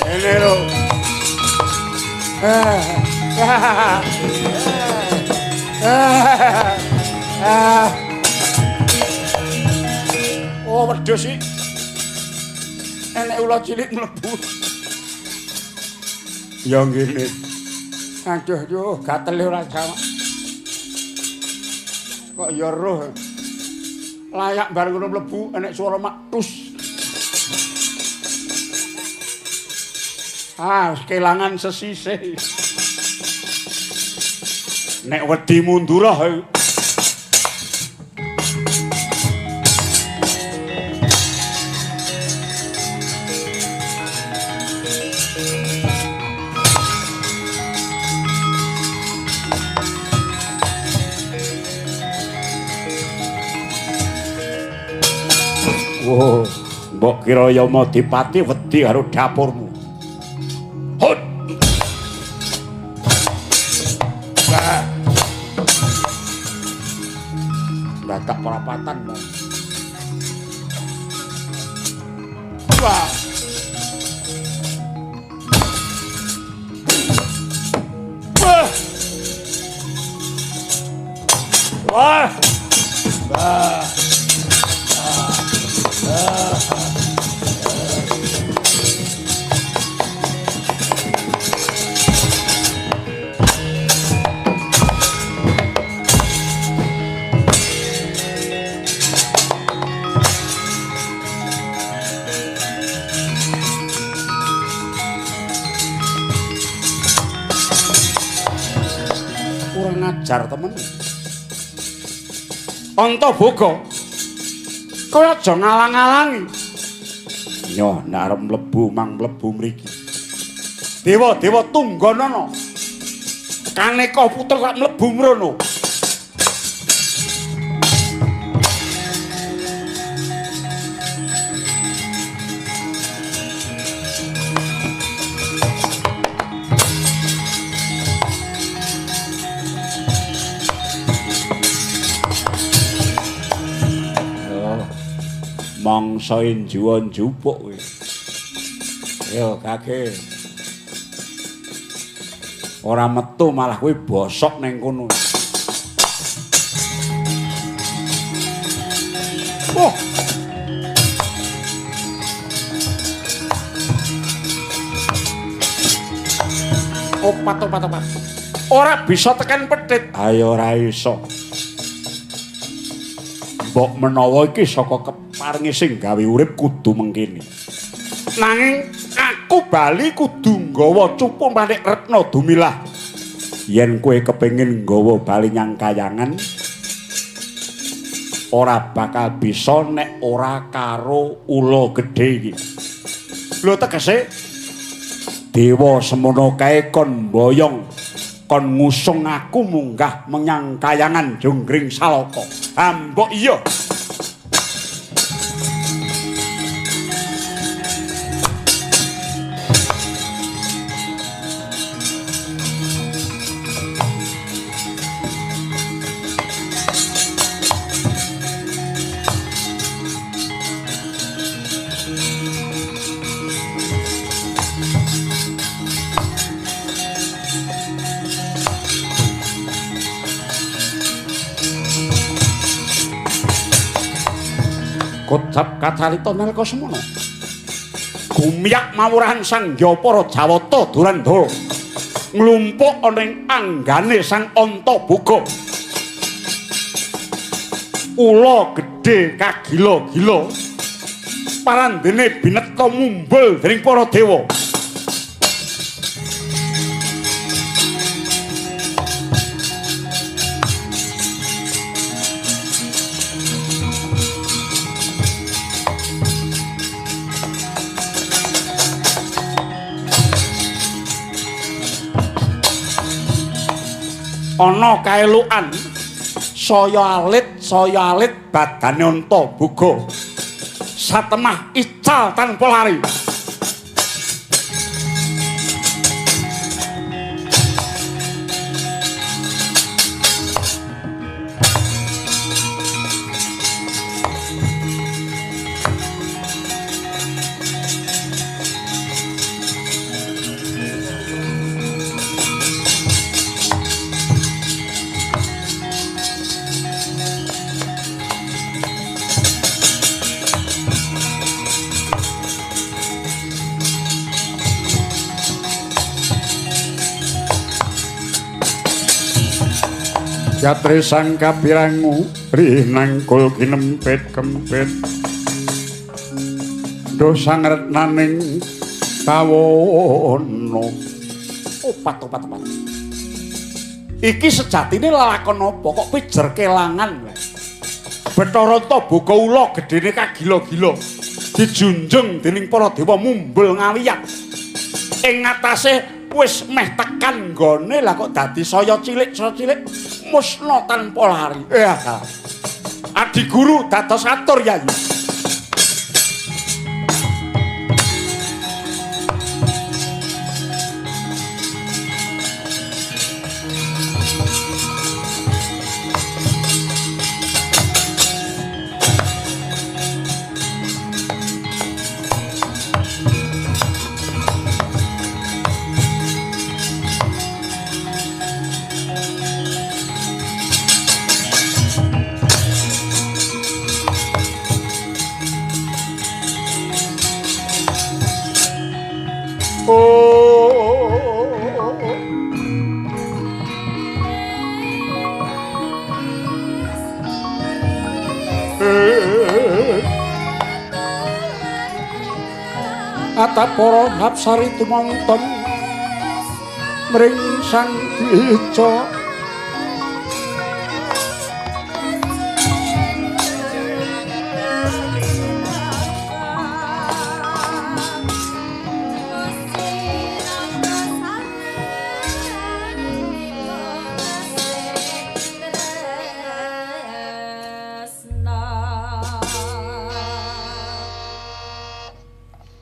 Ini lho. Oh, wedhus iki. Enek ula cilik mlebu. Ya ngene. Aduh, yo gatele ora jamak. Kok ya roh. Layak bareng ngono mlebu enek swara maktus. Ah, kelangan sesisih. Nek wedi mundur ah. Oh, mbok kira Yamadipati wedi karo dapurmu. Hut. Bah. Dadak perapatan, Bang. Wah. Wah. Wah. Bah. Kurang ajar temen. Antaboga. Kowe aja ngalang-alangi. Nyoh, nek arep mlebu mang mlebu mriki. Dewa-dewa tungganana. Kaneka putra sak mlebu mrono. Mangsa njuwa njupuk kowe. Yo kake. Ora metu malah kowe bosok ning kono. Oh. Opat opat opat. Ora bisa tekan petit. Ayo ora iso. Mbok menawa iki saka keparinge sing gawe urip kudu mengkene. Nanging aku bali kudu nggawa cupu manik Retna Dumilah. Yen kowe kepengin nggawa bali nyang kayangan ora bakal bisa nek ora karo ula gedhe iki. Lho tegese dewa semono kae kon mboyong, kon ngusung aku munggah menyang kayangan Jonggring Saloko. Ha mbok iya. Kocap kacarita nalika semono. Gumyak mawurahan Sang Hyang para Jawata Durandara nglumpuk ana ing anggane Sang Antaboga. Ula gedhe kagila-gila parandene bineta mumbul dening para dewa. Ana kaelukan saya alit badane Antaboga satemah ical tanpa lari. Yatri sang kapirangu rinangkul kinempit kempit do sang retnaning tawono. Opat opat opat. Iki sejatine lelakon apa kok pijer kelangan. Bathara Antaboga ula gedene kagila-gila dijunjung dening para dewa mumbul ngawiyat. Ing ngatasé wis meh tekan nggone lah kok dadi saya cilik musna tanpa lari. Adi guru dados atur yayi. Atapara hapsari tumonton mring Sang Dica.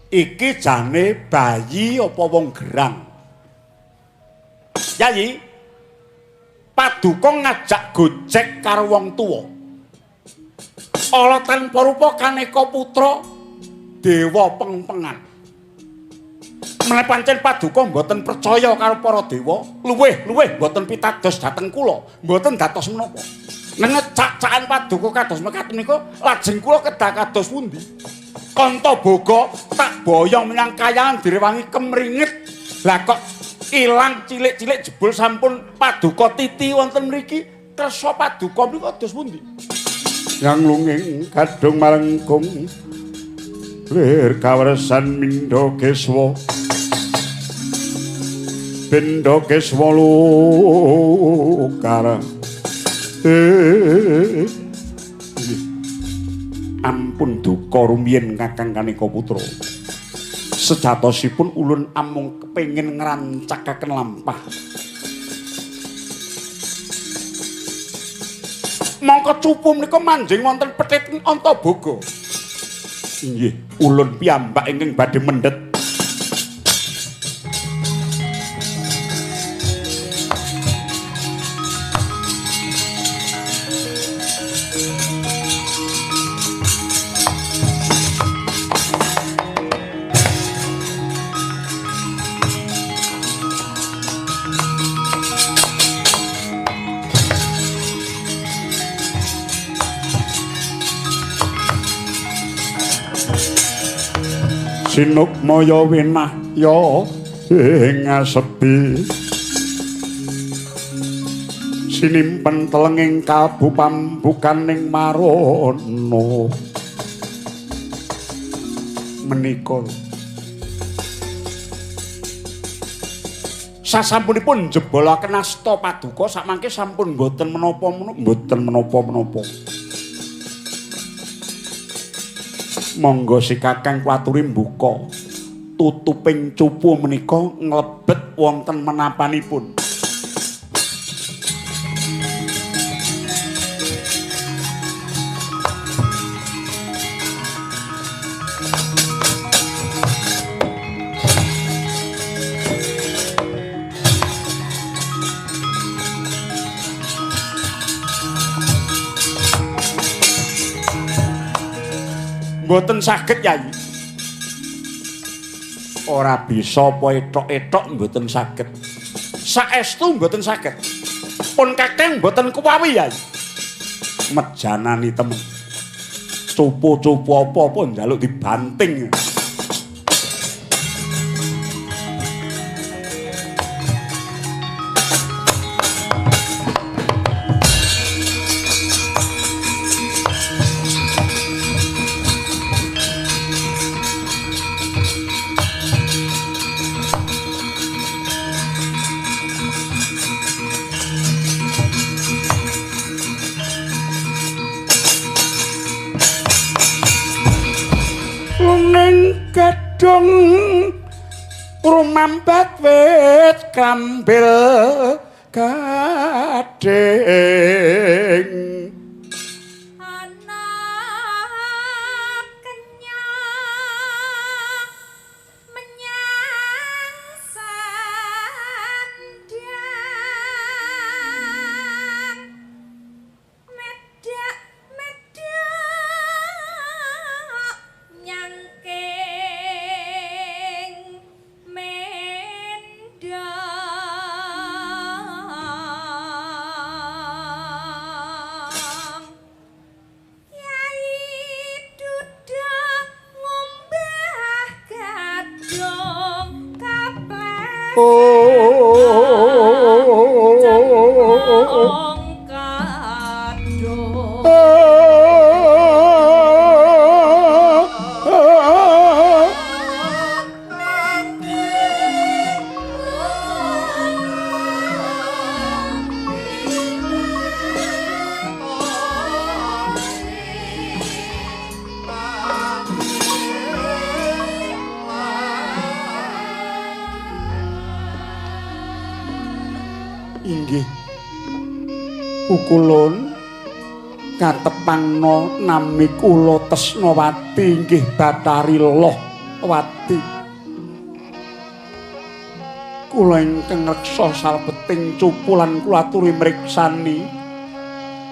Iki jane bayi apa wong gerang? Yayi, paduka ngajak gojek karo wong tuwa. Ala tanpa rupa kaneka putra dewa pengpengan. Menawi pancen paduka mboten percaya karo para dewa, luwih-luwih mboten pitados dhateng kula, mboten dados menapa. Nengecak-cakan paduka kados mekaten nika lajeng kula kedah kados pundi? Antaboga tak boyong menyang kayangan direwangi kemringet. Lah kok Ilang cilik-cilik jebul sampun paduka titi wonten mriki. Kersa paduka mriku kados pundi? Yang lunging kadung malengkung lir kawersan mindha keswa. Benda keswa lukara. Ampun duka rumiyin Kakang Kaneka Putra. Sejatosipun ulun amung kepengin ngrancakaken lampah. Mongko cupu menika manjing wonten pethit Antaboga. Inggih, ulun piyambak ingkang badhe mendhet. Sinukmaya winahya ing asepi sinimpen telenging kalbu pambukaning marana menika. Sasampunipun njebolaken asta paduka sakmangke sampun mboten menapa-menapa, mboten menapa-menapa. Monggo si Kakang kulaturi mbuka tutuping cupu menika nglebet wonten menapanipun. Mboten saged Yai. Ora bisa apa etok-etok mboten saged. Saestu mboten saged. Pun Kakang mboten kuwawi Yai. Mejanani temen. Cupu-cupu apa-apa njaluk dibanting. Rumambat wit krambil gading. Anak kenyang menyang sandang medak medak nyangking Inggih pukulun katepangna nami kula Tresnawati inggih Bathari Lohwati. Kula ingkang ngreksa salebeting cupu lan kula aturi mriksani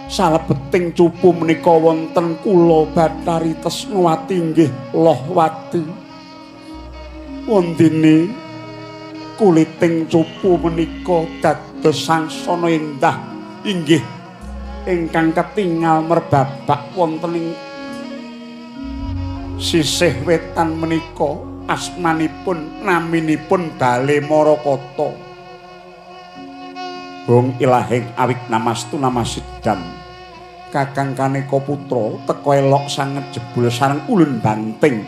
salebeting cupu menika wonten kula Bathari Tresnawati inggih Lohwati. Wondene kuliting cupu menika dados sangsana endah inggih ingkang ketingal merbabak wonten ing sisih wetan menika asmanipun naminipun Bale Marakata. Hong ilahing awik namastu namasidam. Kakang Kaneka Putra teka elok sanget jebul sareng ulun banting.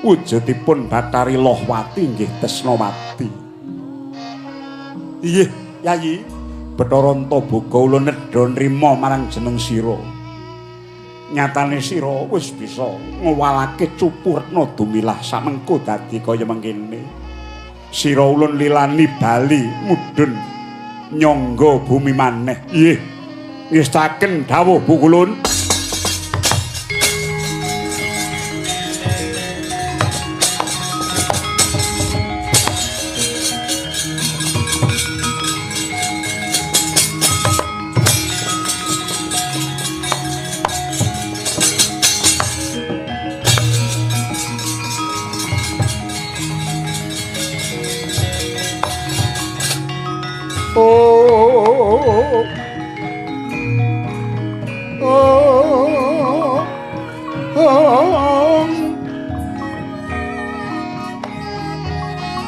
Wujudipun Bathari Lohwati nggih Tresnawati. Inggih, Yayi. Bathara Antaboga ulun nedha nrima marang jeneng sira. Nyatane sira wis bisa ngowalake cupu retna dumilah samengko dadi kaya mengkene. Sira ulun lilani bali mudhun nyangga bumi maneh. Nggih. Ngestaken dawuh Pukulun.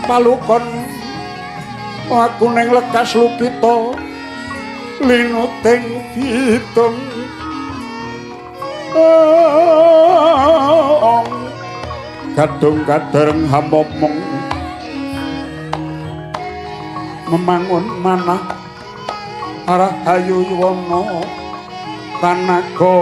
Palukon aku ning lekas lukita linuting pitung gadung kadereng hamomong memangun manah rahayu yuwana tanaga.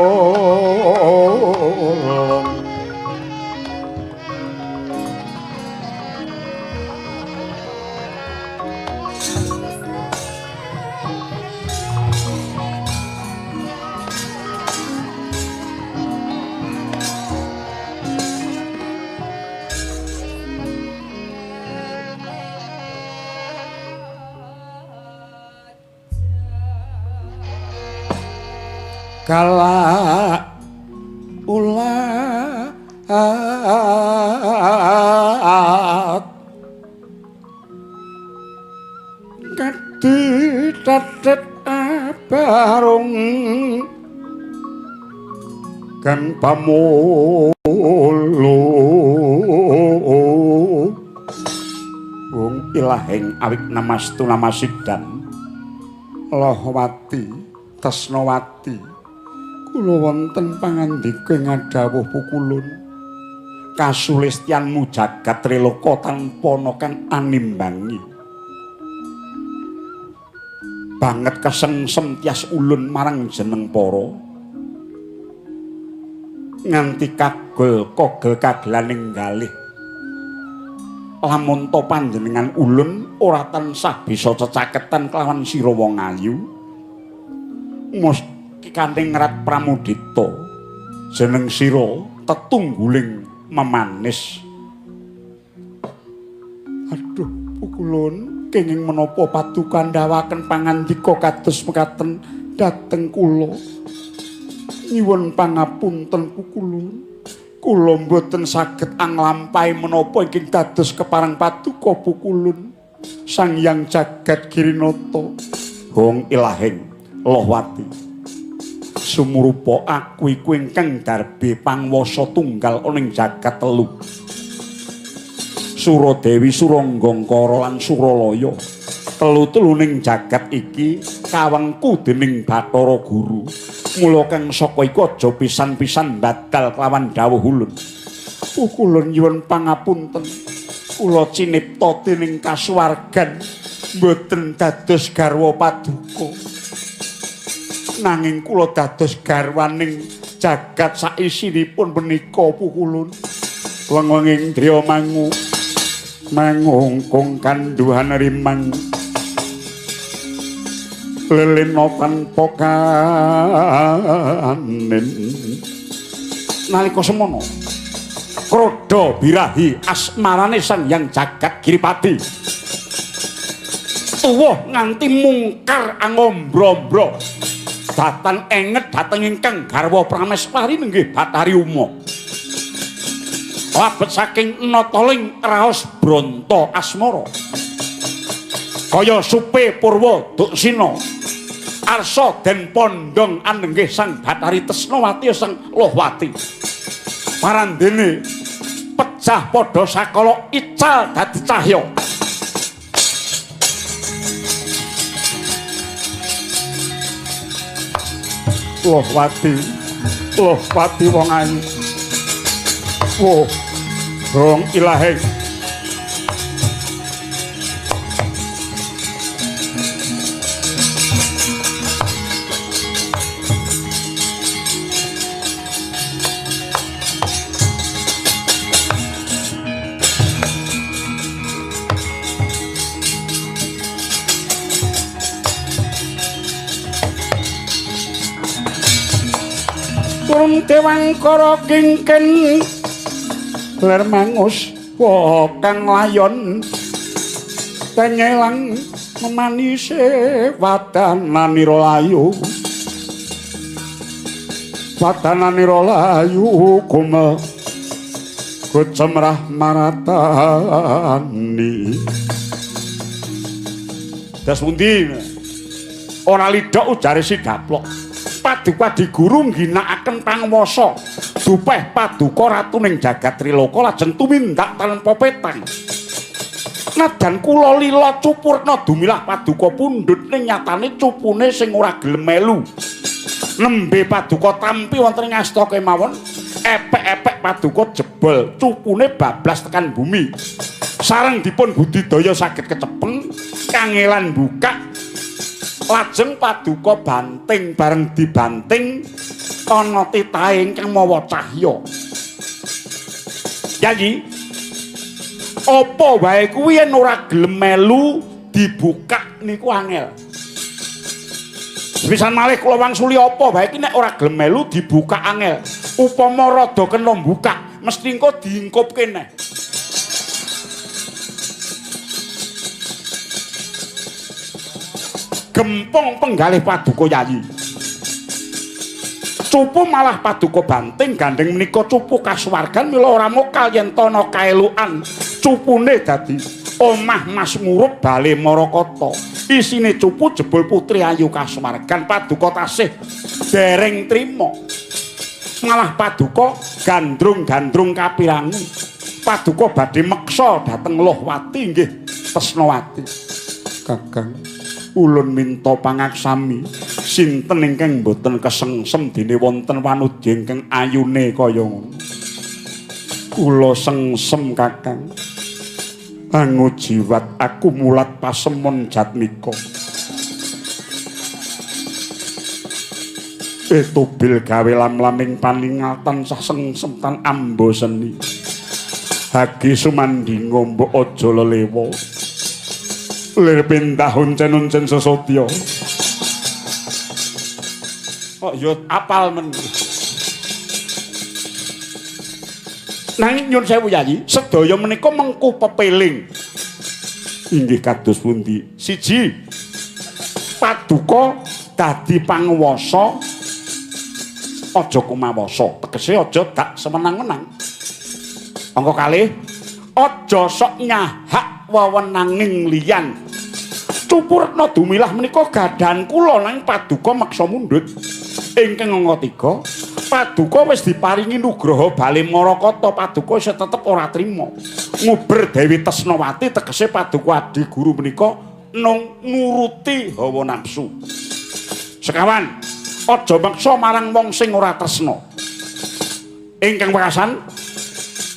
Galak ulat kadi tatet abarung kan pamulu wong ilahing awik namastu namasidam Lohwati Tresnawati. Kula wonten pangandika ngadhawuh Pukulun. Kasulistyanmu jagat triloka tanpa ana kang animbangi. Banget kesengsem tias ulun marang jeneng para. Nganti kagol kogel kagelaning galih. Lamun to panjenengan ulun ora tansah bisa cecaketan kelawan sira wong ayu. Kanthi ngrat pramudita jeneng sira tetungguling memanis. Aduh Pukulun, kenging menapa paduka ndawaken pangandika kados mekaten dhateng kula. Nyuwun pangapunten Pukulun, kula mboten saged anglampahi menapa ingkang dados kepareng paduka Pukulun Sang Hyang Jagat Girinata. Hong ilahing Lohwati. Sumurupa aku iku ingkang darbe pangwasa tunggal ana ing jagat telu. Suradewi, Suranggangkara lan Suralaya. Telu-telu ning jagat iki kawengku dening Bathara Guru. Mula kang saka iku aja pisan-pisan badal kelawan dawuh ulun. Pukulun nyuwun pangapunten. Kula cinipta dening kasuwargan mboten dados garwa paduka. Nanging kula dados garwaning jagat saisinipun menika Pukulun. Weng-wenging driya mangu mangungkung kanduhan rimang lelena tanpa kanen. Nalika semono kroda birahi asmarane Sang Hyang Jagat Giripati tuwuh nganti mungkar angombro-ombro datan enget dhateng ingkang garwa prameswari nenggih Bathari Uma. Labet saking nataling raos bronto asmara kaya supe purwa duksina arsa den pondhong anenggih Sang Bathari Tresnawati Sang Lohwati. Parandene pecah padha sakala ical dadi cahya. Lohwati, Lohwati wong ayu. Woh, gong ilahe. Turun dewangkara kingken ler mangus kang layon tenyelang memanise wadananira layu, wadananira layu gumel gocemrah maratani. Das pundi ora lidhok ujare si daplok. Paduka diguru ngginakaken pangwasa dupeh paduka ratu ning jagat Triloka lajeng tumindak tanpa petang. Najan kula lila cupurna dumilah paduka pundhut ning nyatane cupune sing ora gelem melu. Nembe paduka tampi wonten ing asta kemawon, epek-epek paduka jebol cupune bablas tekan bumi. Sareng dipun budidaya saged kecepeng kangelan bukak. Lajeng paduka banting bareng dibanting ana titahe ingkang mawa cahya. Yayi, apa wae kuwi yen ora gelem melu dibukak niku angel. Sepisan malih kula wangsuli apa wae iki nek ora gelem melu dibuka angel. Upama rada kena mbukak mesti engko diingkupke neh. Gempong penggalih paduka yayi. Cupu malah paduka banting gandeng menika cupu kasuwargan mila ora mokal yen tana kaelukan. Cupune dadi omah Mas Murup bale Marakata. Isine cupu jebul putri ayu kasuwargan paduka tasih dereng trima. Malah paduka gandrung-gandrung kapirangan. Paduka badhe meksa dhateng Lohwati nggih Tresnawati. Kakang, ulun minta pangaksami sinten ingkang boten kesengsem dene wonten wanudya ingkang ayune kaya ngono. Kula sengsem Kakang. Anggo jiwat aku mulat pasemon jatmika. Etubil gawe lam-laming paningal tansah sengsem tan ambo seni. Hagi sumandinga mbok aja lelewa. Lir pintah uncen-uncen sesodya. Kok ya apal men. Nanging nyun sewu Yayi, sedaya menika mengku pepeling. Inggih kados pundi? Siji, paduka dadi panguwasa aja kumawasa, tegese aja dak semenang-menang. Angka kalih, aja sok nyahak wewenanging liyan. Cupurna dumilah menika gadhahan kula nanging paduka meksa mundhut. Ingkang angka 3, paduka wis diparingi nugraha bale Marakata, paduka isih tetep ora trima. Nguber Dewi Tresnawati tegese paduka adi guru menika nung nuruti hawa nafsu. Sekawan, aja meksa marang wong sing ora tresna. Ingkang wekasan,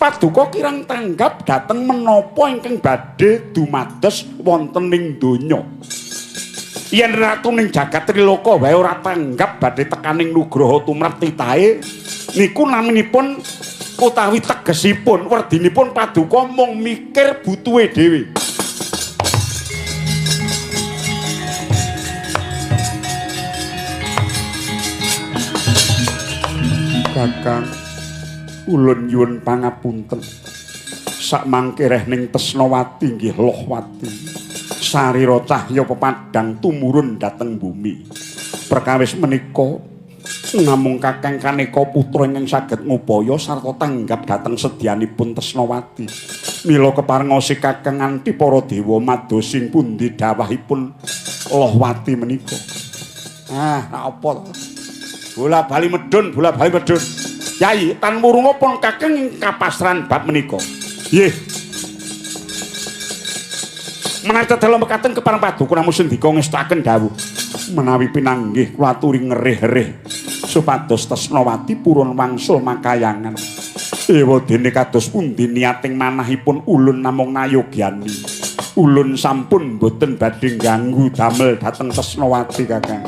paduka kirang tanggap dhateng menapa ingkang badhe dumados wonten ing donya. Yen ratu ning jagat Triloka wae ora tanggap badhe tekaning nugraha tumrap titahe niku naminipun utawi tegesipun werdinipun paduka mung mikir butuhe dhewe. Kakang, ulun nyuwun pangapunten. Sakmangke reh ning Tresnawati nggih Lohwati. Sarira cahya pepadhang tumurun dhateng bumi. Perkawis menika namung Kakang kaneka putra ingkang saged ngupaya sarta tanggap dhateng sedyanipun Tresnawati. Mila keparengosi Kakang nganti para dewa madosi pundi dawahipun Lohwati menika. Ah, nak apa to? Bola bali medhun, bola bali medhun. Yai, tan wurunga pun Kakang ing kapasran bab menika. Nggih. Menawi cedhel mekaten kepareng paduka namung sendika ngestakaken dawuh. Menawi pinanggih kula aturi ngerih-erih. Supados Tresnawati purun wangsul makayangan. Ewa dene kados pundi niating manahipun ulun namung nayogyani. Ulun sampun boten badhe ganggu damel dhateng Tresnawati, Kakang.